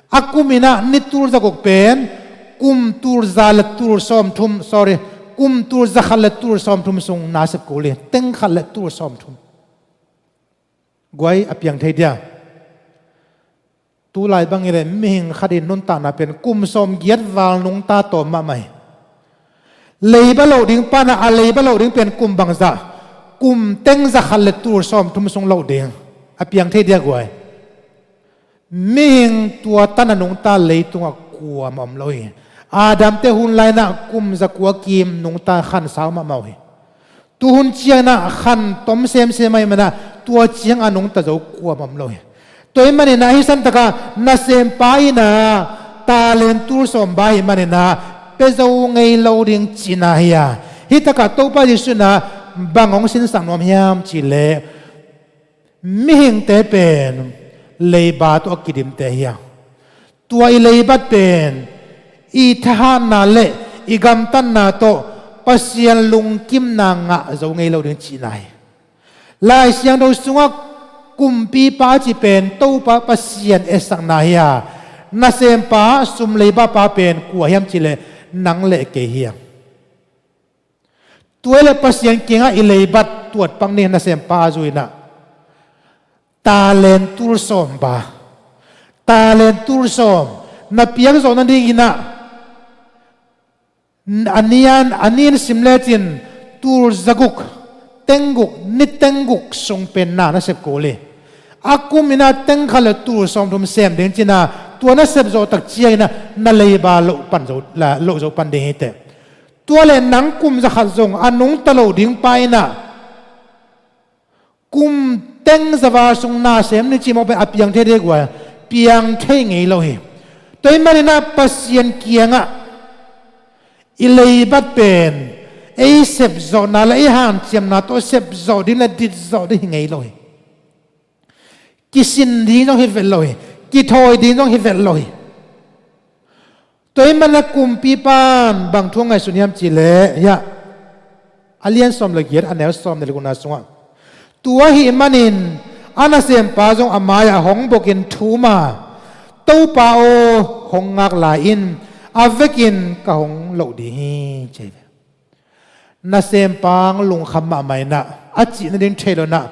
A kum in ah ni tul za guk pen kum tul za le tul sawm thum, sorry, kum tul za khat le tul sawm thum sung na sep kul hi. Teng khat le tul sawm thum. Guai, a piang thei dia? Tulai bangin leh mihing khat in nuntakna pen kum sawm giat val nungta tawm mahmah hi. Leiba loh ding pa in ah a leiba loh ding pen kum bangzah? Kum teng za khat le tul sawm thum sung loh ding. A piang thei dia, guai? Mihing tua tan a nungta leitungah kuamah om lo hi. Adamte hun lai-in ah kum za kua kim nungta khansau mahmah uh hi. Tuhun ciangin ah khan tom semsem ahih manin ah tua ciang a nungta zo kuamah om lo hi. Tua ahih manin ah hih santakah nasempa in ah talent tul sawm ba ahih manin ah pia zo ngei lo ding cihna hi a, hih takah Topa Jesuh in ah bang hong sinsak nuam hiam cih leh, mihingte pen leiba tawh a kidimte hi a, tua i leibat pen i thahatna le i gamtatna tawh Pasian lungkimna ngah zo ngei lo ding cihna hi. Lai Siangtho sungah kumpipa a cih pen Topa Pasian etsakna hi a, nasempa, sum leiba pa pen kua hiam cih leh nang le kei hi a. Tua hi leh Pasian kiangah i leibat tuat pak ni, nasempa a zui-in ah talent tul sawm ba, talent tul sawm na piak zawh nadingin ah, a nian, a nian sim lecin tul zaguk, tengguk, ni tengguk sung pen na na sep kul hi. A kum in ah teng khat le tul sawmthum sem ding ci-in ah, tua na sep zawh tak ciangin ah na leiba loh pan zo, la, loh zo pan ding hi teh. Tua leh nang kum zakhat zong a nungta lo ding pa in ah kum teng zaval sung na sem ni cih mawk pen a piang thei dek uh a, piang thei ngei lo hi. Tua ahih manin ah Pasian kiangah i leibat pen ei sep zawhna le ei hanciamna tawh sep zawh ding le dit zawh ding hi ngei lo hi. Kisin ding zong hi vet lo hi. Kithawi ding zong hi vet lo hi. Tua ahih manin ah kumpipa in bang thu ngaihsun hiam cih leh, hiah, a lian sawm le giat, a neu sawm le gukna sungah, tua ahih manin a nasempa zong a mai-ah hong bokin thum a, "Topa aw, hong ngak lai in, a vekin ka hong loh ding hi," ci hi ve. Nasempa hong lungkham mahmah in ah, a cih nading thei lo in ah,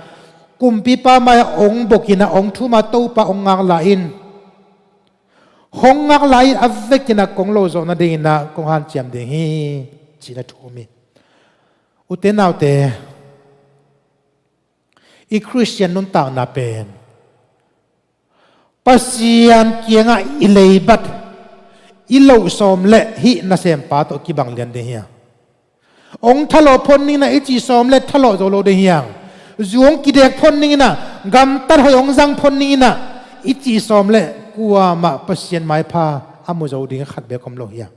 kumpipa mai-ah hong bokin ah, hong thum a, "Topa, hong ngak lai in, hong ngak lai in, a vekin ah kong loh zawh nadingin ah kong hanciam ding hi," ci-in ah thum hi. Ute naute, i Khristian nuntakna pen Pasian kiangah i leibat, i loh sawm leh hih nasempa tawh kibang lian ding hi a. Hong thalawh phot ning in ah i cih sawm leh thalawh zo lo ding hi a. Zu hong kidek phot ning in ah, gamtat hoih hong zang phot ning in ah i cih sawm leh kuamah Pasian maipha a mu zo ding khat beek om lo hi a.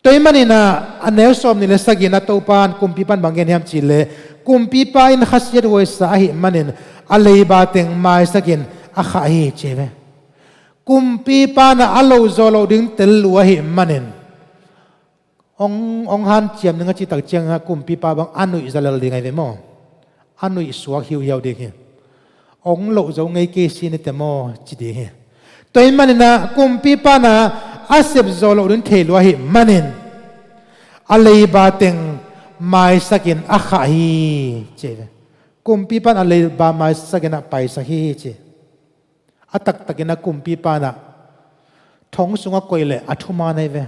Tua ahih manin ah, a neu sawmnih le sagihna, Topa in, kumpipa in bang gen hiam cih leh, kumpipa in khasiathuaisa ahih manin a leiba teng maisakin a khah hi, ci hi ve. Kumpipa in ah a loh zawh loh ding tel lua ahih manin, hong, hong hanciam ding a cih tak ciangin ah kumpipa bang a nuih zalel ding ahi ve maw. A nuih suak hiuhiau ding hi. Hong loh zo ngei kei si ni teh maw, ci ding hi. Tua ahih manin ah kumpipa in ah a sep zawh loh ding thei lua ahih manin a leiba teng maisakin a khah hi, ci hi ve. Kumpipa in a leiba maisakin a paisak hi, ci. A taktakin ah kumpipa in ah thong sungah koih leh a thuman ahi ve.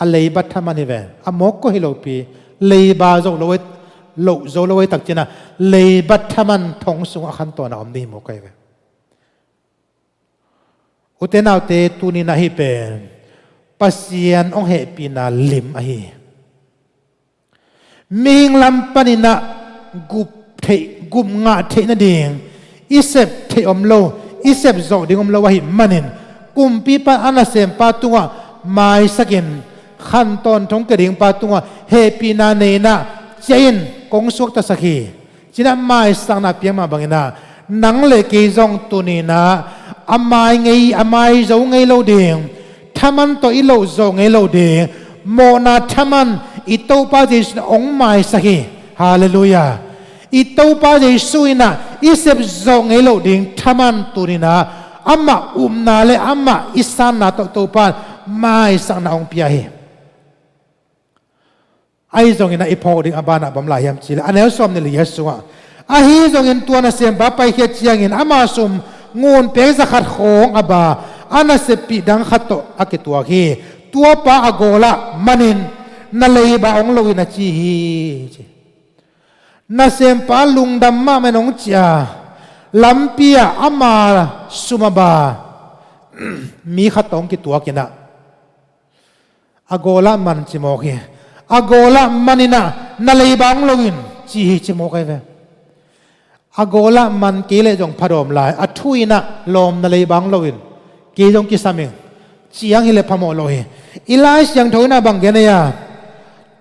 A leibat thaman hi ve. A mawk kua hi lopi, leiba zo lo, loh zo lo ahi tak ciangin ah leibat thaman thong sungah a khantawn a om ding hi mawk ahi ve. Ute naute, tuni-in ah hih pen Pasian hong hehpihna lim ahi hi. Mihing lam panin ah gup theih, gup ngah theih nading i sep theih om lo, i sep zawh ding om lo ahih manin, kumpipa in a nasempa tungah maisakin, khantawn thong kia dingpa tungah hehpihna nei in ah, "Ciah in, kong suaktasak hi," ci-in ah maisakna piak mah bangin ah, nang le kei zong tuni-in ah a mai ngei, a mai zo ngei lo ding, thaman tawh i loh zawh ngei lo ding, mawhna thaman i Topa Jesuh in hong maisak hi. Halleluiah. I Topa Jesuh in ah i sep zawh ngei lo ding thaman tuni-in ah amah upna le amah i sanna tawh Topa in maisakna hong pia hi. Ahi zongin ah i phawk ding a banah bang om lai hiam cih leh, a neu sawmnih le giat sungah, "Ahi zongin tua nasempa paikhiat ciangin ama sum ngun pek za khat khawng a ba, a naseppih dang khat tawh a kituak hi. Tuapa a gawlah manin, 'Na leiba hong lo in,' a ci hi," ci. Nasempa lungdam mahmah in hong ciah a, lampi-ah ama sum a ba mi khat tawh hong kituak in ah, "A gawlah man," ci mawk hi. "A gawlah man in ah, 'Na leiba hong lo in,' ci hi," ci mawk ahi ve. A gawlah man kei leh zong phadawm lai, a thu in ah lawmna leiba hong lo in, kei zong kisam ing, ci-ang hileh phamawh lo hi. I Lai Siangtho in ah bang gen ei a,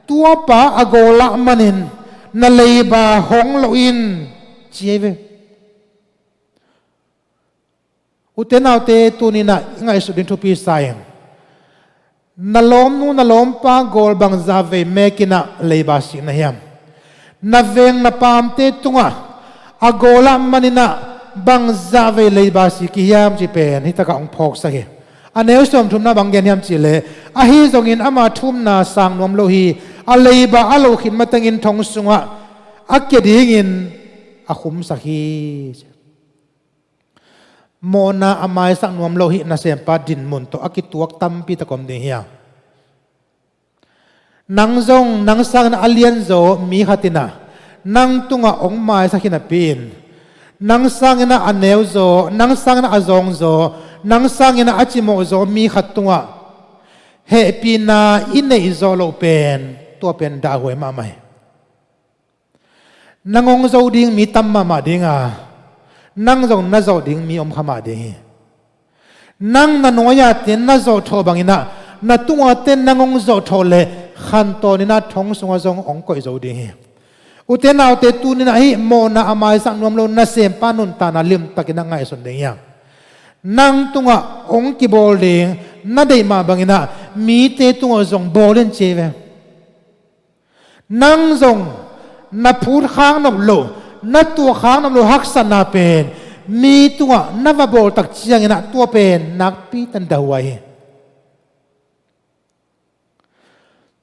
tuapa a gawlah manin na leiba hong lo in, ci ei ve. Ute naute, tuni-in ah i ngaihsut ding thupi sa ing. Na lawmnu na lawmpa gawl bangzah vei mekin ah leiba sih na hiam? Na veng na paamte tungah a gawlah manin ah bangzah vei leiba sih kihiam cih pen hi takah hong phawksak hi. A neu sawmthumna bang gen hiam cih leh, ahi zongin ama thu-umna sang nuam lo hi. A leiba a loh khit matengin thong sungah a kia dingin a khumsak hi. Mawhna a maisak nuam lo hih nasempa dinmun tawh a kituak tampi tak om ding hi a. Nang zong nang sangin a lianzaw mi khat in ah nang tungah hong maisak hi napi-in, nang sangin ah a neuzaw, nang sangin ah a zawngzaw, nang sangin ah a cimawhzaw mi khat tungah hehpihna i neih zawh loh pen, tua pen dahhuai mahmah hi. Nang hong zo ding mi tam mahmah ding a, nang zong na zawh ding mi om kha mah ding hi. Nang na nuai-a te na zawhthawh bangin ah na tung-a te nang hong zawhthawh leh khantawnin ah thong sungah zong hong koih zo ding hi. Ute naute, tuni-in ah hih mawhna a maisak nuam lo nasempa nuntakna limtakin ah ngaihsun ding hi a. Nang tungah hong kibawl ding na deih mah bangin ah mite tungah zong bawl in, ci ei ve. Nang zong na phut khak nop loh, na tuah khak nop loh haksatna pen mi tungah na va bawl tak ciangin ah tua pen nakpi takin dahhuai hi.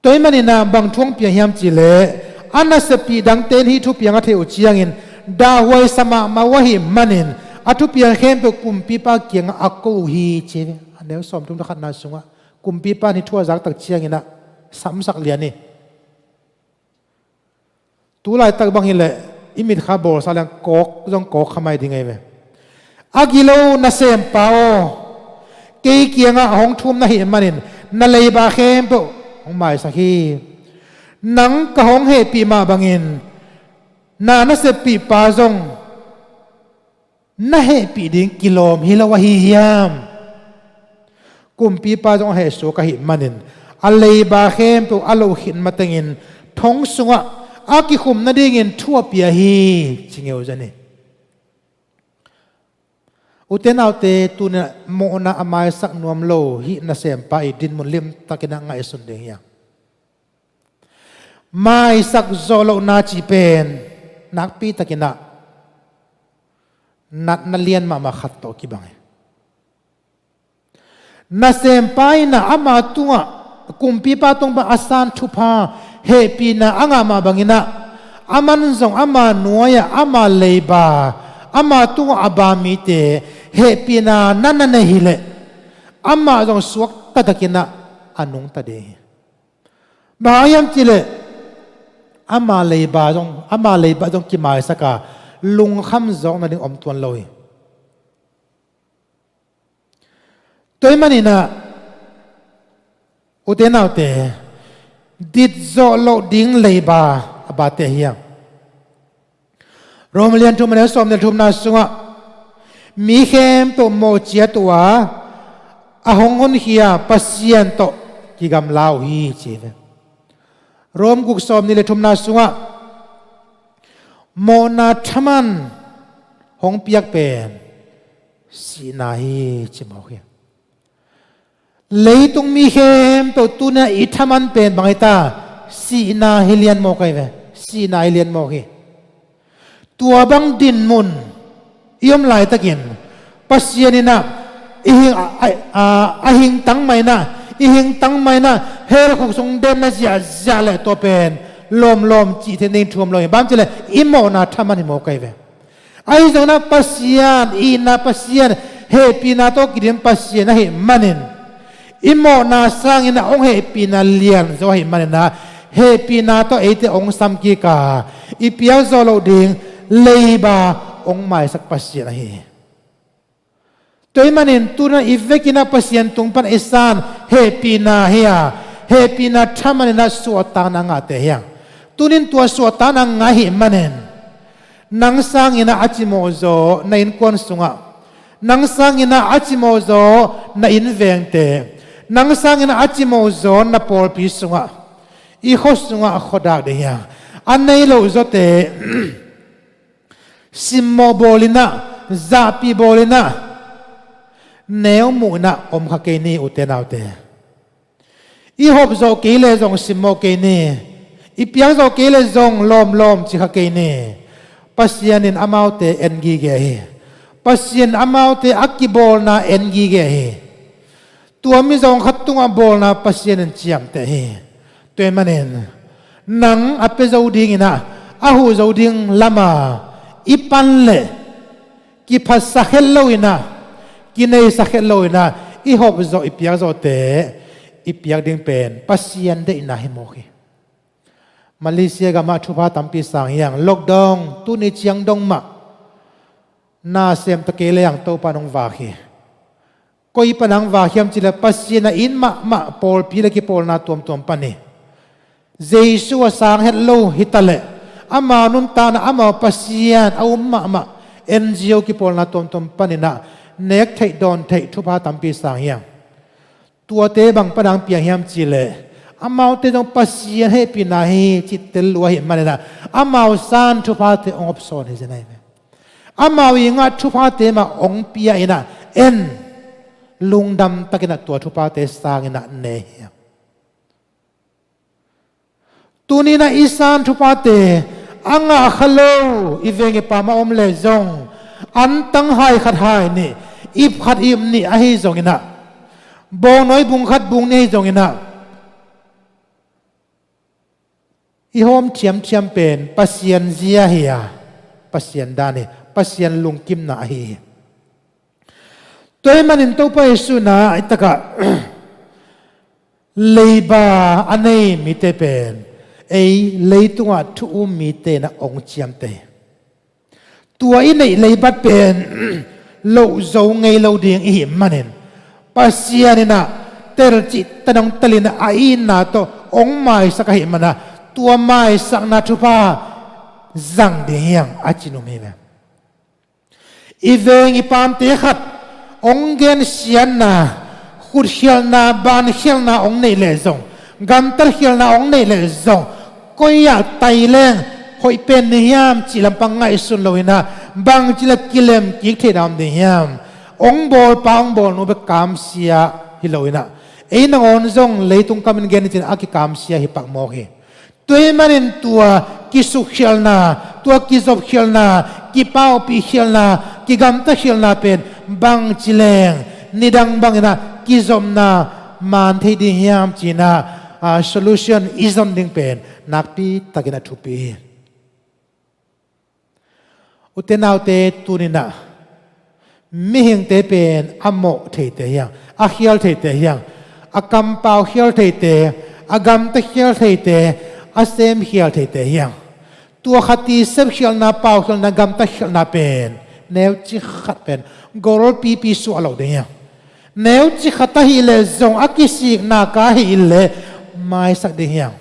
Tua ahih manin ah bang thu hong piang hiam cih leh, a naseppih dangte in hih thupiang a theih uh ciangin dahhuai sa mahmah uh ahih manin a thupiang khempeuh kumpipa kiangah a ko uh hi, ci ei ve. A neu sawmthum le khatna sungah kumpipa in hih thu a zak tak ciangin ah samsak lian hi. Tu laitak bang hileh i mitkha bawlsa leng kawk zong kawk kha mai ding ei ve. A gilo nasempa aw, kei kiangah hong thum na hih manin na leiba khempeuh hong maisak hi. Nang ka hong hehpih mah bangin na naseppihpa zong na hehpih ding kilawm hi lo ahi hiam? Kumpipa zong a hehsuak ahih manin a leiba khempeuh a loh khit matengin thong sungah a kikhum nadingin thu a pia hi, ci ngeu zen hi. Ute naute, tuni-in ah mawhna a maisak nuam lo hih nasempa i dinmun limtakin ah ngaihsun ding hi a. Maisak zawh lohna cih pen nakpi takin ah natna lian mahmah khat tawh kibang hi. Nasempa in ah ama tungah, kumpipa tung pan a san thupha, hehpihna a ngah mah bangin ah aman zong ama nuai-ah ama leiba, ama tungah a ba mite hehpihna na na nei hileh amah zong suakta takin ah a nungta ding hi. Bang hang hiam cih leh ama leiba zong, ama leiba zong kimaisak a, lungkham zawk nading om tuan lo hi. Tua ahih manin ah ute naute, dit zawh loh ding leiba a bate hi hang. Rom lian thum a neu sawm le thumna sungah mi khempeuh mawh ciat uh a, a hong honkhia Pasian tawh kigamla uh hi, ci hi ve. Rom guk sawm nih le thumna sungah mawhna thaman hong piak pen sihna hi, ci mawk hi. Leitung mi khempeuh tuni-in ah i thaman pen bang hi ta? Sihna hi lian mawk ahi ve. Sihna hi lian mawk hi. Tua bang dinmun i om laitakin Pasian in ah i hing, a, a, a, a hingtang mah in ah, i hingtang mah in ah hell khuk sung denna ziahziah leh tua pen lawmlawm cih theih ding thu om lo hi. Bang hang hiam cih leh i mawhna thaman hi mawk ahi ve. Ahi zongin ah Pasian, itna Pasian, hehpihna tawh kidim Pasian ahih manin, i mawhna sangin ah hong hehpihna lianzaw ahih manin ah, hehpihna tawh eite hong samkik a, i piakzawh loh ding leiba hong maisak Pasian ahi hi. Tua ahih manin tuni-in ah i vekin ah Pasian tung pan i san hehpihna hi a, hehpihna thaman in ah suahtakna a ngahte hi hang. Tuni-in tua suahtakna a ngah ahih manin Nang sangin ah a cimawh zaw na innkuan sungah, nang sangin ah a cimawh zaw na innvengte, nang sangin ah a cimawh zaw na pawlpi sungah, i khua sungah khuadak ding hi hang. A nei loh zawte simmawh bawl in ah, zahpih bawl in ah, neu muh in ah om kha kei ni, ute naute. I hawm zawh kei leh zong simmawh kei ni. I piak zawh kei leh zong lawmlawm ci kha kei ni. Pasian in amaute en gige hi. Pasian in amaute a kibawlna en gige hi. Tua mizawng khat tungah bawlna Pasian in ciamteh hi. Tua ahih manin nang a pia zo dingin ah, a huh zo ding lama i pan leh, kiphatsak het lo in ah, kineisak het lo in ah, i hawm zawh, i piak zawhte i piak ding pen Pasian deihna hi mawk hi. Malaysia gamah thupha tampi sang hi hang. Lockdown, tuni ciang dong mah na sem ta kei leh hang, Topa in hong vak hi. Koi pan hong vak hiam cih leh Pasian a it mahmah pawlpi leh kipawlna tuamtuam pan hi. Jesu a sang het lo hi ta leh, amau nuntakna, amau Pasian a um mahmah N G O kipawlna tuamtuam panin ah nek theih, dawn theih thupha tampi sang hi hang. Tuate bang pan hong piang hiam cih leh, amaute zong Pasian hehpihna hi cih tel lua ahih manin ah, amau san thuphate hong op sawn hi zen ahi ve. Amau i ngah thuphate mah hong pia in ah, en, lungdam takin ah tua thuphate sang in ah ne hi hang. Tuni in ah i san thuphate a ngah kha lo i veng i pam a om leh zong, antang hai khat hai nih, ip khat ip nih ahi zongin ah, bawngnawi bung khat bung nih ahi zongin ah, i hawm thiamthiam pen Pasian zia hi a, Pasian dan hi, Pasian lungkimna ahi hi. Tua ahih manin Topa Jesu in ah i takah leiba a nei mite pen ei leitungah thu-um mite in ah hong ciamteh hi. Tua i neih leibat pen loh zo ngei lo ding i hih manin, Pasian in ah telcih tan hong tel in ah a itna tawh hong maisak ahih manin ah, tua maisakna thupha zang ding hi hang, a ci nuam hi ve. I veng i pamte khat hong gensiatna, khutkhialhna, bankhialhna hong neih leh zong, gamtatkhialhna hong neih leh zong, koi ah tai leng hoih pen ding hiam cih lampang ngaihsun lo in ah, bangci leh kilem kik theihna om ding hiam? Hong bawlpa, hong bawlnu bek kamsia hi lo in ah, ei nangawn zong leitung kamin gen ni cin a kikamsia hi pak mawk hi. Tua ahih manin tua kisukkhialhna, tua kizopkhialhna, kipaupihkhialhna, kigamtakhialhna pen bangci leng nidang bangin ah kizopna man thei ding hiam ci-in ah, ah, solution i zon ding pen nakpi takin a thupi hi. Ute naute, tuni in ah mihingte pen a mawh theite hi hang, a khial theite hi hang, a kampau khial theite, a gamta khial theite, a sem khial theite hi hang. Tua khat i sepkhialhna, paukhialhna, gamtakhialhna pen neucik khat pen golpipi suah lo ding hi hang. Neucik khat ahih leh zong a kisikna ka ahih leh maisak ding hi hang.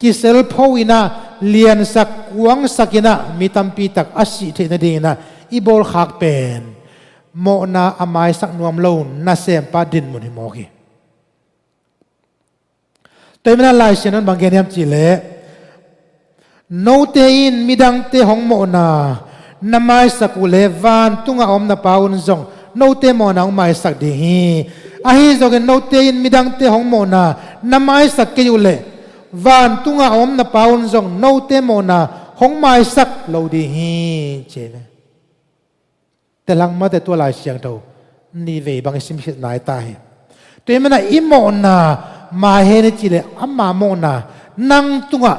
Kiselpho in ah, liansak, kuangsak in ah, mi tampi tak a sih theih nadingin ah i bawlkhak pen mawhna a maisak nuam lo nasempa dinmun hi mawk hi. Tua ahih manin ah Lai Siangtho in bang gen hiam cih leh, note in midangte hong mawhna na maisak uh leh, vantungah a om na Pa un zong note mawhna hong maisak ding hi. Ahi zongin note in midangte hong mawhna na maisak kei uh leh, vantungah a om na Pa un zong note mawhna hong maisak lo ding hi, ci hi ve. Telhang mate tua Lai Siangtho nihvei bang i simkhiat nai ta hi. Tua ahih manin ah i mawhna mai hen i cih leh, ama mawhna nang tungah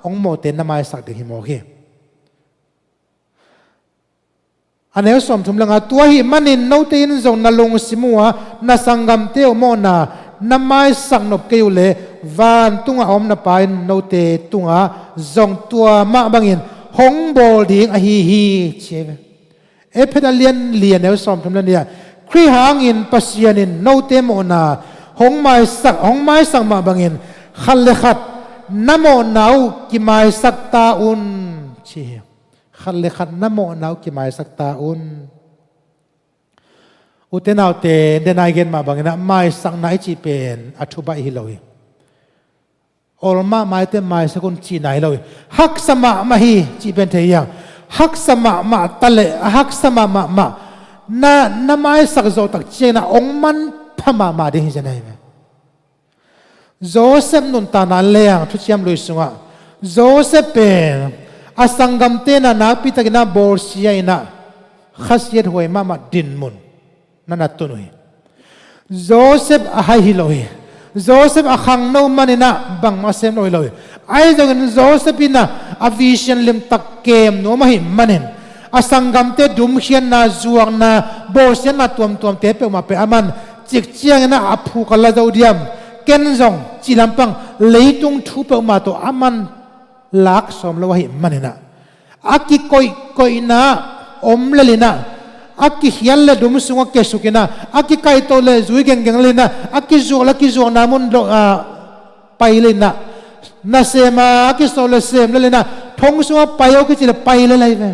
hong mawhte na maisak ding hi mawk hi. A neu sawmthum le nga, tua ahih manin note in zong na lungsim uh a na sanggamte uh mawhna na maisak nop kei uh leh, vantungah a om na Pa in note tungah zong tua mah bangin hong bawl ding ahi hi, ci hi ve. Efesa lian li, a neu sawmthum le nih ah, Khrih hangin Pasian in note mawhna hong maisak, hong maisak mah bangin khat le khat na mawhna uh kimaisak ta un, ci. Khat le khat na mawhna uh kimaisak ta un. Ute naute, denai gen mah bangin ah maisakna i cih pen a thubaih hi lo hi. Ol mahmah i te maisak un cihna hi lo hi. Haksa mahmah hi cih pen thei hiang. Haksa mahmah ta leh a haksa mahmah mah na, na maisak zawh tak ciangin ah hong manpha mahmah ding hi zen ahi ve. Joseph nuntakna leng Thuciam Lui sungah Joseph pen a sanggamte na nakpitakin ah bawlsia in ah khasiathuai mahmah dinmun na na tun uh hi. Joseph a hai hi lo hi. Joseph a khangno manin ah bangmah sem lo hi lo hi. Ahi zongin Joseph in ah a vision limtak kem nuam ahih manin a sanggamte dumkhiatna, zuakna, bawlsiatna tuamtuamte peuhmah pen aman cik ciangin ah a phuk a la zo diam, ken zong cih lampang leitung thu peuhmah tawh aman lak sawm lo ahih manin ah a kikoihkoihna om lel in ah, a kikhial le dum sungah kiasuk in ah, a kikaihtoh le zui genggeng lel in ah, a kizuak le a kizuakna mun dawh, ah, pai lel in ah, nasem a a kisawh le sem lel in ah, thong sungah pai aw kici le pai lel ahi ve.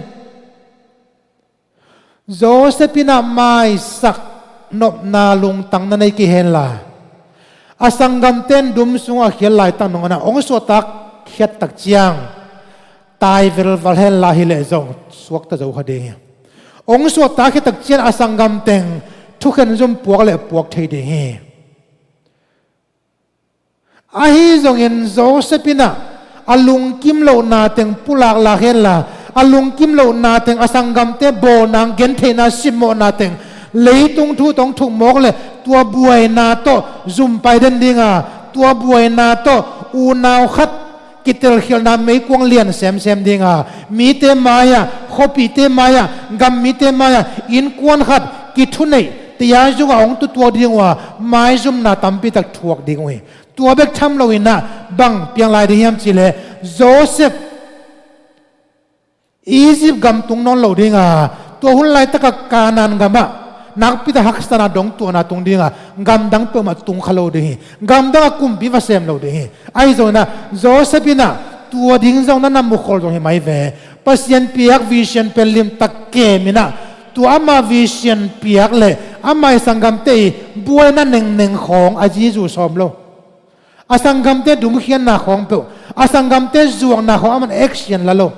Joseph in ah maisak nopna lungtang na nei kei henla, a sanggamte in dum sungah a khial laitak nangawn ah hong suahtak khiat tak ciang tai velval henla hi leh zong suakta zo kha ding hi. Hong suahtak khiat tak ciang a sanggam teng thukhen zum puak le puak thei ding hi. Ahi zongin Joseph in ah a lungkim lohna teng pulak lak henla, a lungkim lohna teng, a sanggamte bawlna, gentheihna, simmawhna teng leitung thu tawh hong thuk mawk le tua buaina tawh zum pai den ding a, tua buaina tawh unau khat kitelkhialhna meikuang lian semsem ding a, mite mai-ah, khuapihte mai-ah, gam mite mai-ah innkuan khat kithuneih tayal zungah hong tutuak ding uh a, maizumna tampi tak thuak ding uh hi. Tua bek tham lo in ah bang piang lai ding hiam cih leh Joseph Egypt gam tung nawn lo ding a, tua hun laitak a Kanaan gamah nakpi tak haksatna dongtuahna tung ding a, gamdang peuhmah tung kha lo ding hi. Gamdang a kumpi va sem lo ding hi. Ahi zongin ah Joseph in ah tua ding zong na na mukhol zong hi mai ve. Pasian piak vision pen limtak kem in ah, tua ama vision piak le ama i sanggamte i buaina nengneng khawng a zizu sawm lo. A sanggamte dumkhiatna khawng peuh, a sanggamte zuakna khawng aman action la lo.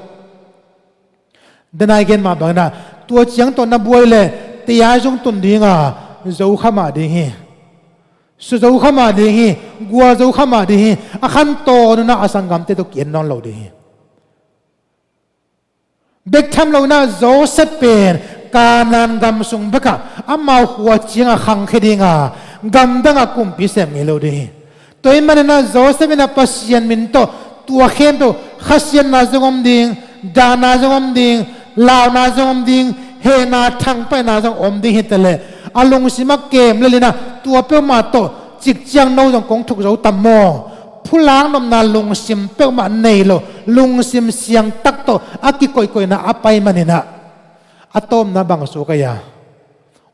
Denai gen mah bangin ah tua ciang tawh na buai le tayal zung tun ding a, zo kha mah ding hi. Su zo kha mah ding hi. Gual zo kha mah ding hi. A khantawn un ah a sanggamte tawh ki-en nawn lo ding hi. Bek tham lo in ah Joseph pen Kanaan gam sung bekah amau khua ciangah khangkhia ding a, gamdang a kumpi sem ngei lo ding hi. Tua ahih manin ah Joseph in ah Pasian min tawh tua khempeuh khasiatna zong om ding, dahna zong om ding, launa zong om ding, hehna thangpaihna zong om ding hi ta leh, a lungsim a kem lel in ah tua peuhmah tawh cik ciang no zong kong thuk zo tam maw? Phulak nopna lungsim peuhmah nei lo, lungsim siangtak tawh a kikoihkoihna a pai manin ah a tawpna bang suak a,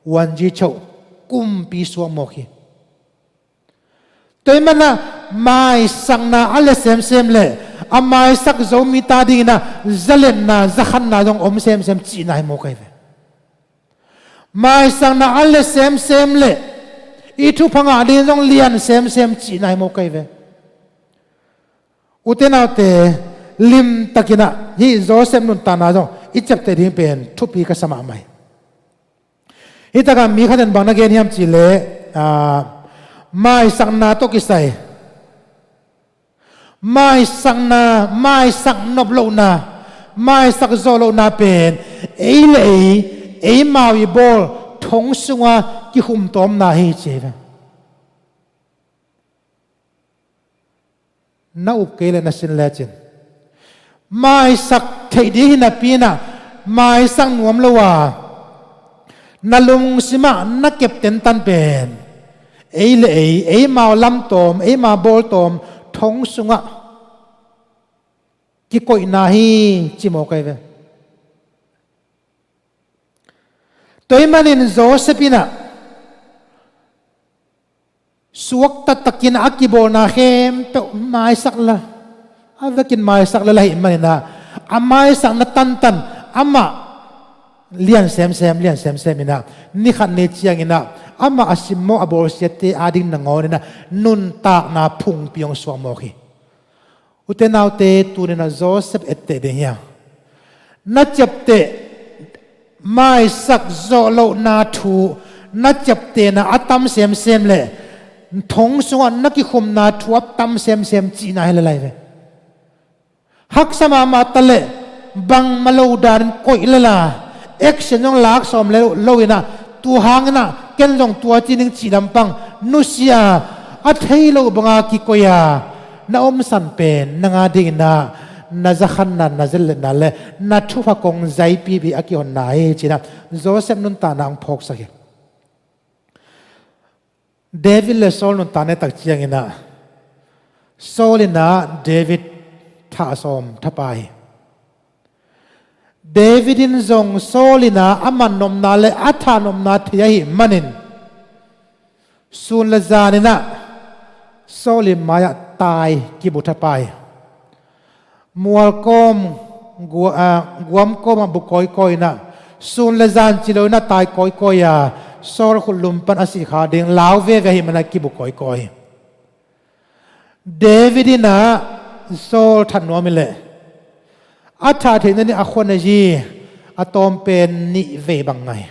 uanzi choh, kumpi suak mawk hi. Tua ahih manin ah maisakna a lia semsem le a maisak zo mi ta dingin ah zalenna, zakhanna zong om semsem cihna hi mawk ahi ve. Maisakna a lia semsem le i thupha ngah ding zong lian semsem cihna hi mawk ahi ve. Ute naute, limtakin ah hih Joseph nuntakna zong i ciapteh ding pen thupi ka sa mahmah hi. Hih takah mi khat in bang na gen hiam cih leh, aa, maisakna tawh kisai, maisakna, maisak nop lohna, maisak zawh lohna pen ei le ei, eimau i bawl thong sunga kihumtawmna hi ci hi ve. Na up kei le na sin lecin, maisak theih ding hi napi in ah maisak nuam lo a, na lungsimah na kep tentan pen ei le ei, eimau lamtawm, eimau bawltawm thong sungah kikoihna hi ci mawk ahi ve. Tua ahih manin Joseph in ah suakta takin a kibawlna khempeuh maisak la, a vekin maisak la, la ahih manin ah A maisakna tantan amah lian semsem, lian semsem inah, ni khat ni cianginah amah a simmawh a bawlsiate ading nangawn inah nuntakna phungpi hong suak mawk hi. Ute naute, tuninah Joseph etteh ding hiam? Na ciapteh maisak zawh lohna thu, na ciaptehna a tam semsem le thong sungah na kikhumna thu a tam semsem cihna hi le lai ve. Haksa mahmah ta leh bangmah lo danin koih lela, action zong lak sawm le lo inah, tua hanginah ken zong tua ci ning cih lampang nusia a thei lo banga kikoih a na omsan pen nang a dinginah na zakhanna, na zelletna le na thupha kong zaipipi a kihonna hi cinah Joseph nuntakna hong phawksak hi. David le Saul nuntakna tak cianginah Saul inah David thah sawm thapa hi. David in zong Saul inah a man nopna le a thah nopna thei ahih manin sun le zaninah Saul i mai-ah tai kibu thapa hi. Mual kawm, gua-, ah, guam kawmah bu kawikawi inah sun le zan ci lo inah tai kawikawi a Saul khutlum pan a sih kha ding lau veve ahih manah kibu kawikawi hi. David inah Saul that nuam hi leh a thah theihna ni a khua nei hi. A tawm pen nih vei bang ngai.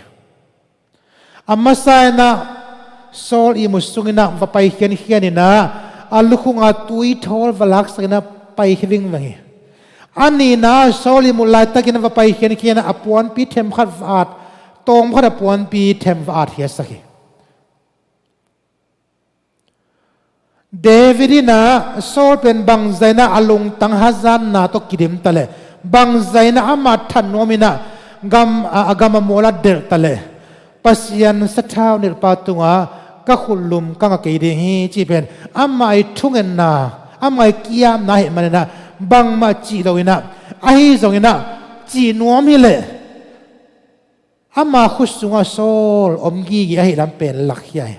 A masa inah Saul ihmut sunginah va pai khiankhian inah a lukhunga tuithawl va laksak inah pai khia vingveng hi. A nihna Saul ihmut laitakin a va pai khiankhian inah a puanpi themkhat va at, tawmkhat a puanpi them va at khiasak hi. David inah Saul pen bangzah inah a lungtang hazatna tawh kidim ta leh, bangzah inah amah that nuam inah gam, a, a gam a mual a delh ta leh, Pasian sathau nilhpa tungah ka khutlum ka nga kei ding hi cih pen amah i thungetna, amah i kiamna ahih maninah bangmah cih lo inah, ahi zonginah cih nuam hi leh ama khut sungah Saul om gige ahih lam pen lakkhia hi.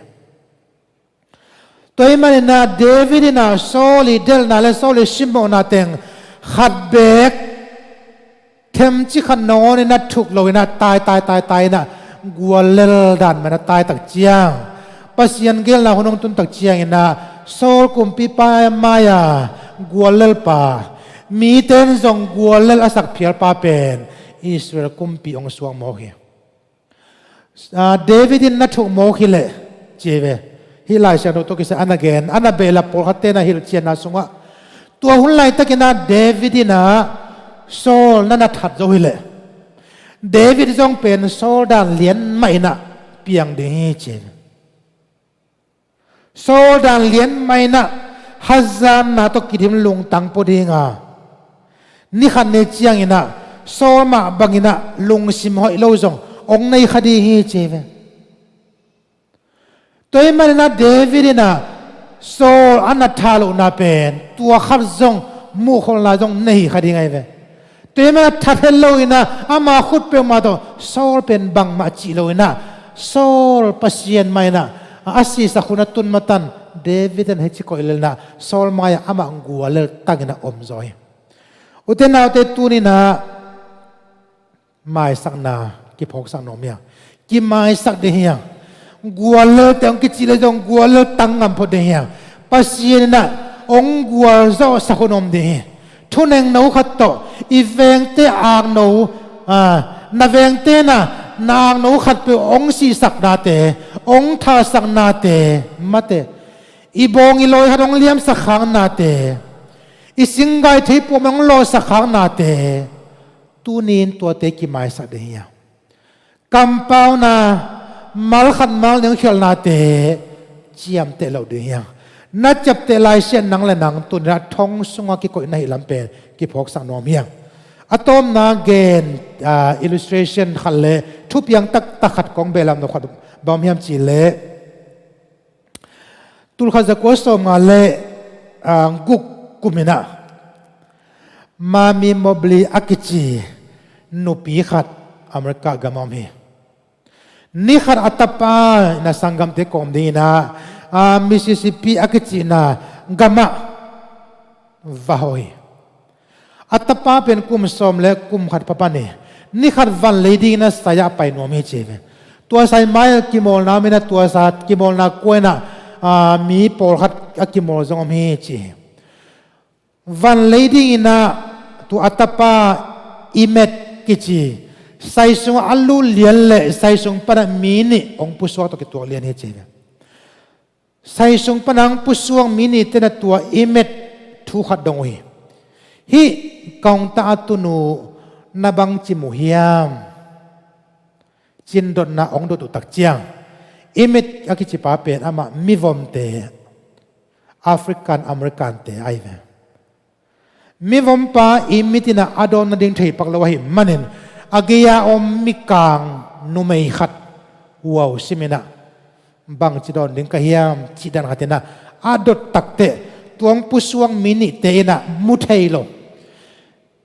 Tua ahih maninah David inah Saul i delhna le Saul i simmawhna teng khat beek themci khat nangawn inah thuk lo inah tai, tai, tai, tai inah guallel dan manah tai tak ciang, Pasian geelna hun hong tun tak cianginah Saul kumpipa mai-a guallelpa, mite in zong guallel a sak phialpa pen Israel kumpi hong suak mawk hi. Ah, David in na thuk mawk hi leh ci ve. Hih Lai Siangtho tawh kisai a na gen, a na behlap pawlkhatte na hilhcianna sungah tua hun laitakinah David inah Saul na na that zo hi leh David zong pen Saul dan lian mah inah piang ding hi ci ve. Saul dan lian mah inah hazatna tawh kidim lungtang pua dinga, ni khat ni cianginah Saul mah banginah lungsim hoih lo zong hong nei kha ding hi ci ve. Tua ahih maninah David inah Saul a na that lohna pen tua khat zong muhkholhna zong nei hi kha ding ahi ve. Tua ahih manin a that het lo inah ama khut peuhmah tawh Saul pen bangmah cih lo inah Saul Pasian mah inah a sisak hun a tun matan David in hih ci koih lel inah Saul mai-ah amah guallel tangin a om zaw hi. Ute naute, tuni inah maisakna kiphawksak nuam hiam? Kimaisak ding hiam? Guallelte hong kicih le zong guallel tang ngam phot ding hiam? Pasian inah hong gualzawhsak hun om ding hi. Thunengno khat tawh i vengte akno, a, na vengte na, na akno khatpeuh hong sihsaknate, hong thasaknate, mate, i bawng i lawi khat hong liamsak khaknate, i singgai thei puam hong lawhsak khaknate, tuni in tuate kimaisak ding hiam? Kampauna, mal khat mal nih hong khialhnate ciamteh loh ding hiam? Na ciapteh laisiah nang le nang tuni inah thong sungah kikoihna hih lam pen kiphawksak nuam hiam? A tawpna gen, ah, illustration khat le thupiang taktak khat kong behlap nuam khat bang hiam cih leh, tulkhat zakua sawmnga le, ah, guk kum inah Mami Mobley a kici nupi khat America gam ah om hi. Ni khat a tapa inah sanggamte kawm ding inah, ah, Mississippi a kicihna gamah va hawh hi. A tapa pen kum sawm le kum khat pha pan hi. Ni khat van lei dingin a sai-ah pai nuam hi ci hi ve. Tua sai mai-ah kimawlna om in ah, tua sai kimawlna kua in ah, aa, mi pawlkhat a kimawl zong om hi ci hi. Van lei dingin ah tua a tapa Imet kici sai sungah a lut lian leh sai sung panah mi nih hong pusuak tawh kituak lian hi ci hi ve. Sai sung panah hong pusuak mi nihte in ah tua Imet thu khat dong uh hi. Hih ka hong tah a tun uh, na bangci mu hiam? Ci-in dotna hong dot uh tak ciang, Imet a kici pa pen amah mivomte, African Americante ahi ve. Mivompa Imet in ah a dawn nading thei pak lo ahih manin, a gei-a om mikang numei khat uau sim in ah, bangci dawn ding ka hiam cih dan khat in ah a dot takteh, tua hong pusuak mi nihte in ah mu thei lo.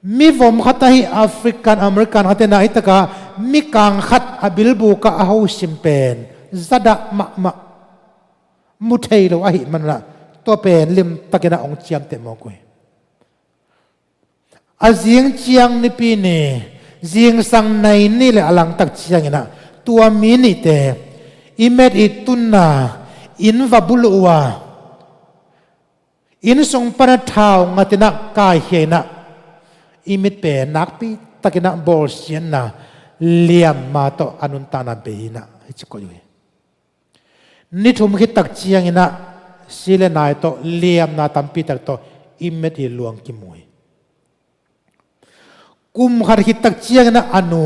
Mivom khat ahi African American khat in ah hih takah mikang khat a bilbuk ah a hosim pen zadah mahmah, mu thei lo ahih manin ah tua pen limtakin ah hong ciamteh mawk uh hi. A zing ciang Nipi ni, zingsang nai nih leh a langtak ciangin ah tua mi nihte Imet ii tunna inn va bulh uh a, inn sung panah thau ngat in ah kaikhia in ah, Imet pen nakpi takin ah bawlsiatna liamma tawh a nuntakna bei in ah hih ci koih uh hi. Ni thum khit tak ciangin ah si leh nai tawh liamna tampi tak tawh Imet ii luang kimu hi. Kum khat khit tak ciangin ah a nu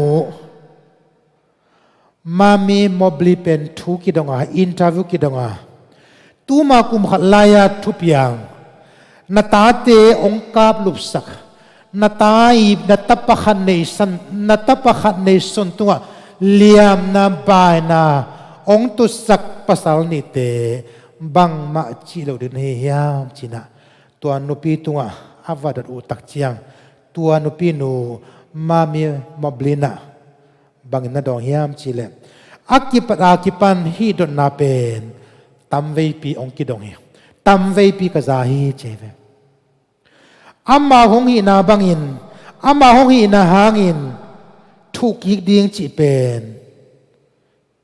Mami Mobley pen thu kidong a, interview kidong a, tuma kum khat lai-a thupiang, na tate hong kaplupsak, na ta ii, na tapa khat nei san, na tapa khat nei sun tungah liamna baina hong tutsak pasal nihte bangmah cih loh ding na hi hiam ci-in ah tua nupi tungah a va dot uh tak ciang, tua nupinu Mami Mobley in ah bangin na dawng hiam cih leh, a kipat a kipan hih dotna pen tamveipi hong kidong hi. Tamveipi ka za hi ci hi ve. Amau hong hihna bangin, amau hong hihna hangin thuh kik ding cih pen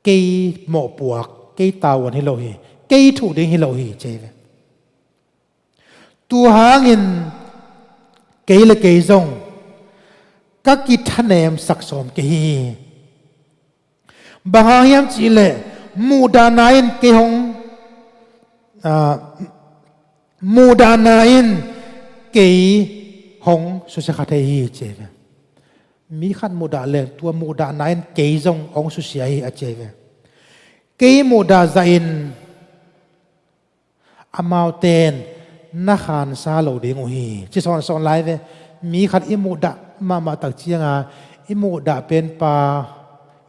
kei mawhpuak, kei tavuan hi lo hi, kei thuh ding hi lo hi ci hi ve. Tua hangin kei leh kei zong ka kithanemsak sawm kei hi. Bang hang hiam cih leh muhdahna in kei hong, aa, muhdahna in kei hong susia kha thei hi ci hi ve. Mi khat muhdah leng tua muhdahna in kei zong hong susia hi a ci hi ve. Kei muhdah zahin amaute in na khansa lo ding uh hi ci sawnsawn lai ve. Mi khat i muhdah mahmah tak cianga i muhdah penpa,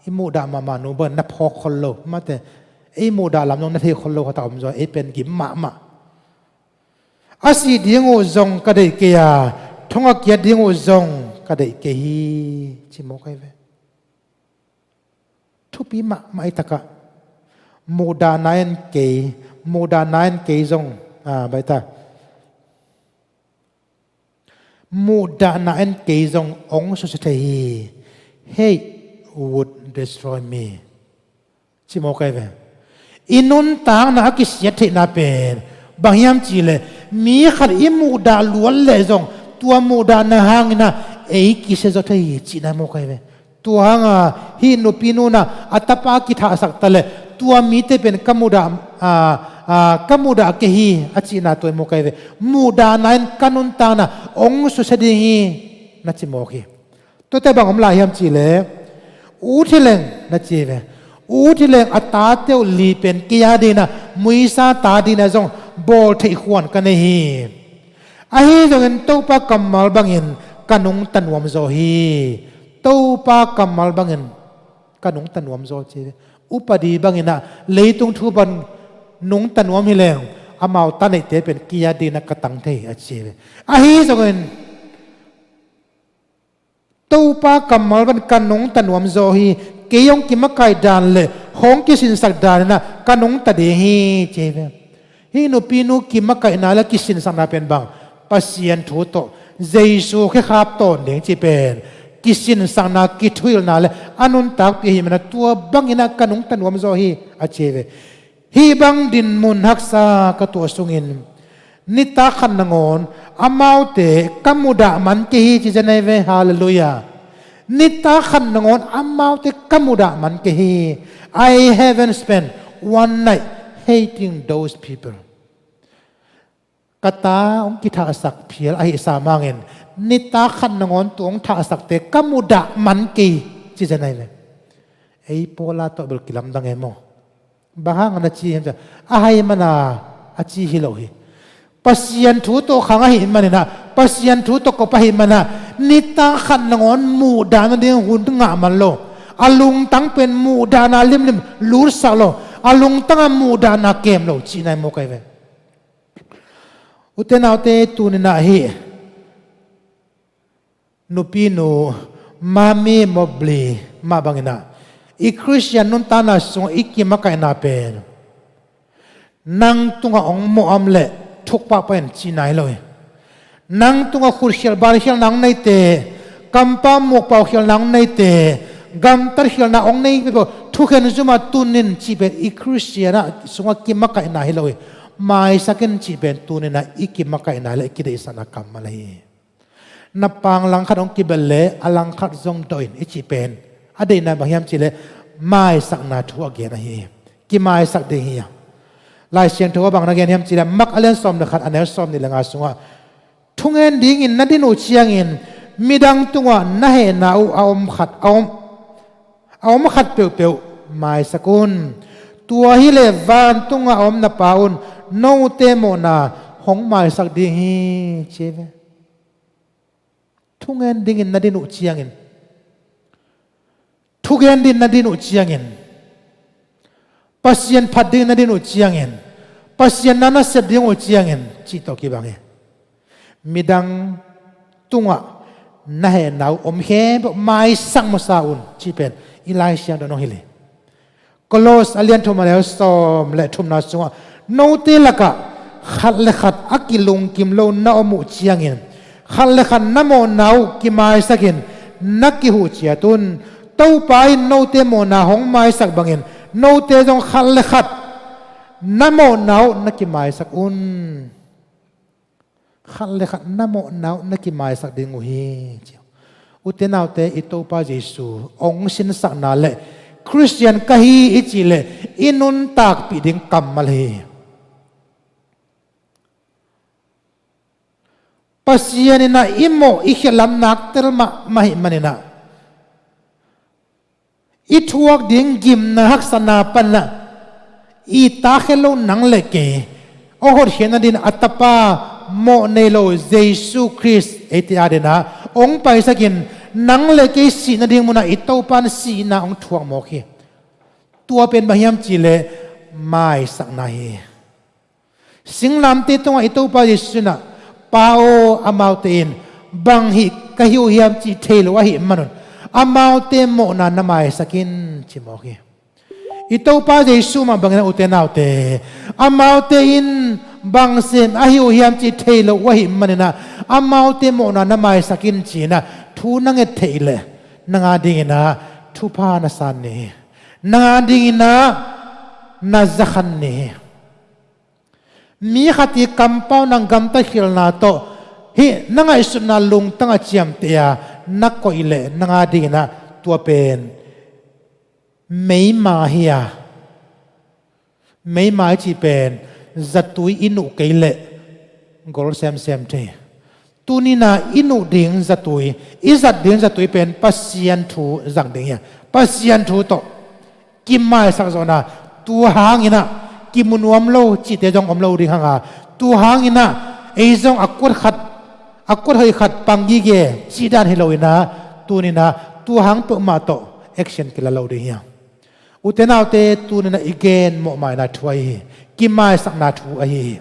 i muhdah mahmah nu bang na phawk khol lo mate, ei muhdah lam zong na thei khol lo khat a om zaw, ei pen gim mahmah. A sih ding uh zong ka deih kei a, thong a kiat ding uh zong ka deih kei hi ci mawk ahi ve. Thupi mahmah i takah muhdahna in kei, muhdahna in kei zong, a, baita, muhdahna in kei zong hong susia thei hi. Hate would destroy me ci mawk ahi ve. I nuntakna a kisiat theihna pen bang hiam cih leh mi khat i muhdah luat leh zong tua muhdahna hangin ah ei kisia zaw thei hi cihna mawk ahi ve. Tua hanga hih nupinu in ah a tapa kithahsak ta leh tua mite pen ka muhdah, a, a, ka muhdah kei hi a cihna tua hi mawk ahi ve. Muhdahna in ka nuntakna hong susia ding hi na ci mawk hi. Tuate bang om lai hiam cih leh, ut hi leng na ci hi ve. Ut hi leng a tate uh li pen kei a dingin ah, muisa ta dingin ah zong bawl theih khuan ka nei hi. Ahi zongin Topa kammal bangin ka nungta nuam zaw hi. Topa kammal bangin ka nungta nuam zaw ci hi ve. Upadi bangin ah leitung thu bang nungta nuam hi leng amau ta neihte pen kei a dingin ah ka tang thei a ci hi ve. Ahi zongin Topa kammal bang ka nungta nuam zaw hi, kei hong kimakaih dan leh hong kisinsak dan in ah ka nungta ding hi ci hi ve. Hih nupinu kimakaihna leh kisinsakna pen bang Pasian thu tawh Jesu khekhap tawn ding cih pen kisinsakna, kithuhilhna le a nuntakpih ahih manin ah tua bangin ah ka nungta nuam zaw hi, a ci hi ve. Hih bang dinmun haksa ka tuah sungin nitak khat nangawn amaute ka mudah man kei hi, ci zen ahi ve. Halleluiah. Nitak khat nangawn amaute ka mudah man kei hi. I haven't spent one night hating those people. Ka ta hong kithahsak phial ahih sam hangin nitak khat nangawn tua hong thahsakte ka mudah man kei, ci zen ahi ve. Ei Paula tawh bel kilamdang e maw? Bang hang a na ci hiam cih leh, a hai man a, a ci hi lo hi. Pasian thu tawh khang ahih manin ah, Pasian thu tawh kop ahih manin ah, nitak khat nangawn muhdah nading hun ngah man lo. A lungtang pen muhdahna limlim lutsak lo. A lungtang ah muhdahna kem lo, cihna hi maw, kai ve. Ute naute, tuni-in ah hih nupinu Mami Mobley mah bangin ah, i Khristian nuntakna sungah i kimakaihna pen nang tungah hong mawh a om leh thuk pahpah in, cihna hi lo hi. Nang tungah khutkhial bankhialna hong neite, kampau mukpau khialna hong neite, gamtat khialna hong nei peuhpeuh thukhen zum ah tun in cih pen i Khristian ah sungah kimakaihna hi lo hi. Maisak in cih pen tuni-in ah i kimakaihna le kideihsakna kammal hi. Na pang langkhat hong kibel leh a langkhat zong dawh in i cih pen a deihna bang hiam cih leh maisakna thu a gen ahi hi. Kimaisak ding hi a. Lai Siangtho ah bang na gen hiam cih leh Mark a lian sawm le khat, a neu sawmnih le nga sungah, thungen dingin na din uh ciangin midang tungah na hehna uh a om khat, a om, a om khat peuhpeuh maisak un. Tua hi leh vantungah a om na Pa un note mawhna hong maisak ding hi, ci hi ve. Thungen dingin na din uh ciangin, thugen dingin na din uh ciangin, Pasian phat dingin na din uh ciangin, Pasian na na sep ding uh ciangin, cih tawh kibang hi. Midang tungah na hehna uh om khempeuh maisak masa un, cih pen i Lai Siangtho in hong hilh hi. Kolos a lian thum, a neu sawm le thumna sungah, note lakah khat le khat a kilungkim lo na om uh ciangin, khat le khat na mawhna uh kimaisak in na kihuh ciat un. Topa in note mawhna hong maisak bangin note zong khat le khat na mawhna uh na kimaisak un. Khat le khat na mawhna uh na kimaisak ding uh hi, ci. Ute naute, i Topa Jesu hong sinsakna le Khristian ka hi i cih leh i nuntakpih ding kammal hi. Pasian in ah i mawh i khialhlam nak tel mahmah ahih manin ah, i thuak ding gimna haksatna pan ah i takkhia lo nang le kei hong hotkhiat nadingin a Tapa mawh nei lo Jesu Khrist eite adingin ah hong paisak in, nang le kei sih nading munah i Topa in sihna hong thuak mawk hi. Tua pen bang hiam cih leh maisakna hi. Singlamteh tungah i Topa Jesu in ah, Pa aw, amaute in bang hih ka hih uh hiam cih thei lo ahih manun, amaute mawhna na maisak in, ci mawk hi. I Topa Jesu mah bangin ah, ute naute, amaute in bang sem a hih uh hiam cih thei lo uh ahih manin ah, amaute mawhna na maisak in, ci-in ah thu na nget theih leh nang adingin ah thupha na san ni hi. Nang adingin ah na zakhan ni hi. Mi khat ii kampau nang gamtatkhialhna tawh hih na ngaihsutna lungtang a ciamteh a na koih leh nang adingin ah tua pen meima hi a. Meima i cih pen zatui i nuh kei leh gol semsem thei. Tuni-in ah i nuh ding zatui, i zat ding zatui pen Pasian thu zang ding hi a. Pasian thu tawh kimaisak zawhna, tua hangin ah kimu nuam lo cihte zong om lo ding hang a, tua hangin ah ei zong a kuat khat, a kuat hoih khat pang gige cih dan hi loin ah, tuni-in ah tua hang peuhmah tawh action kila lo ding hi a. Ute naute, tuni-in ah i gen mawhmaina thu ahi hi. Kimaisakna thu ahi hi.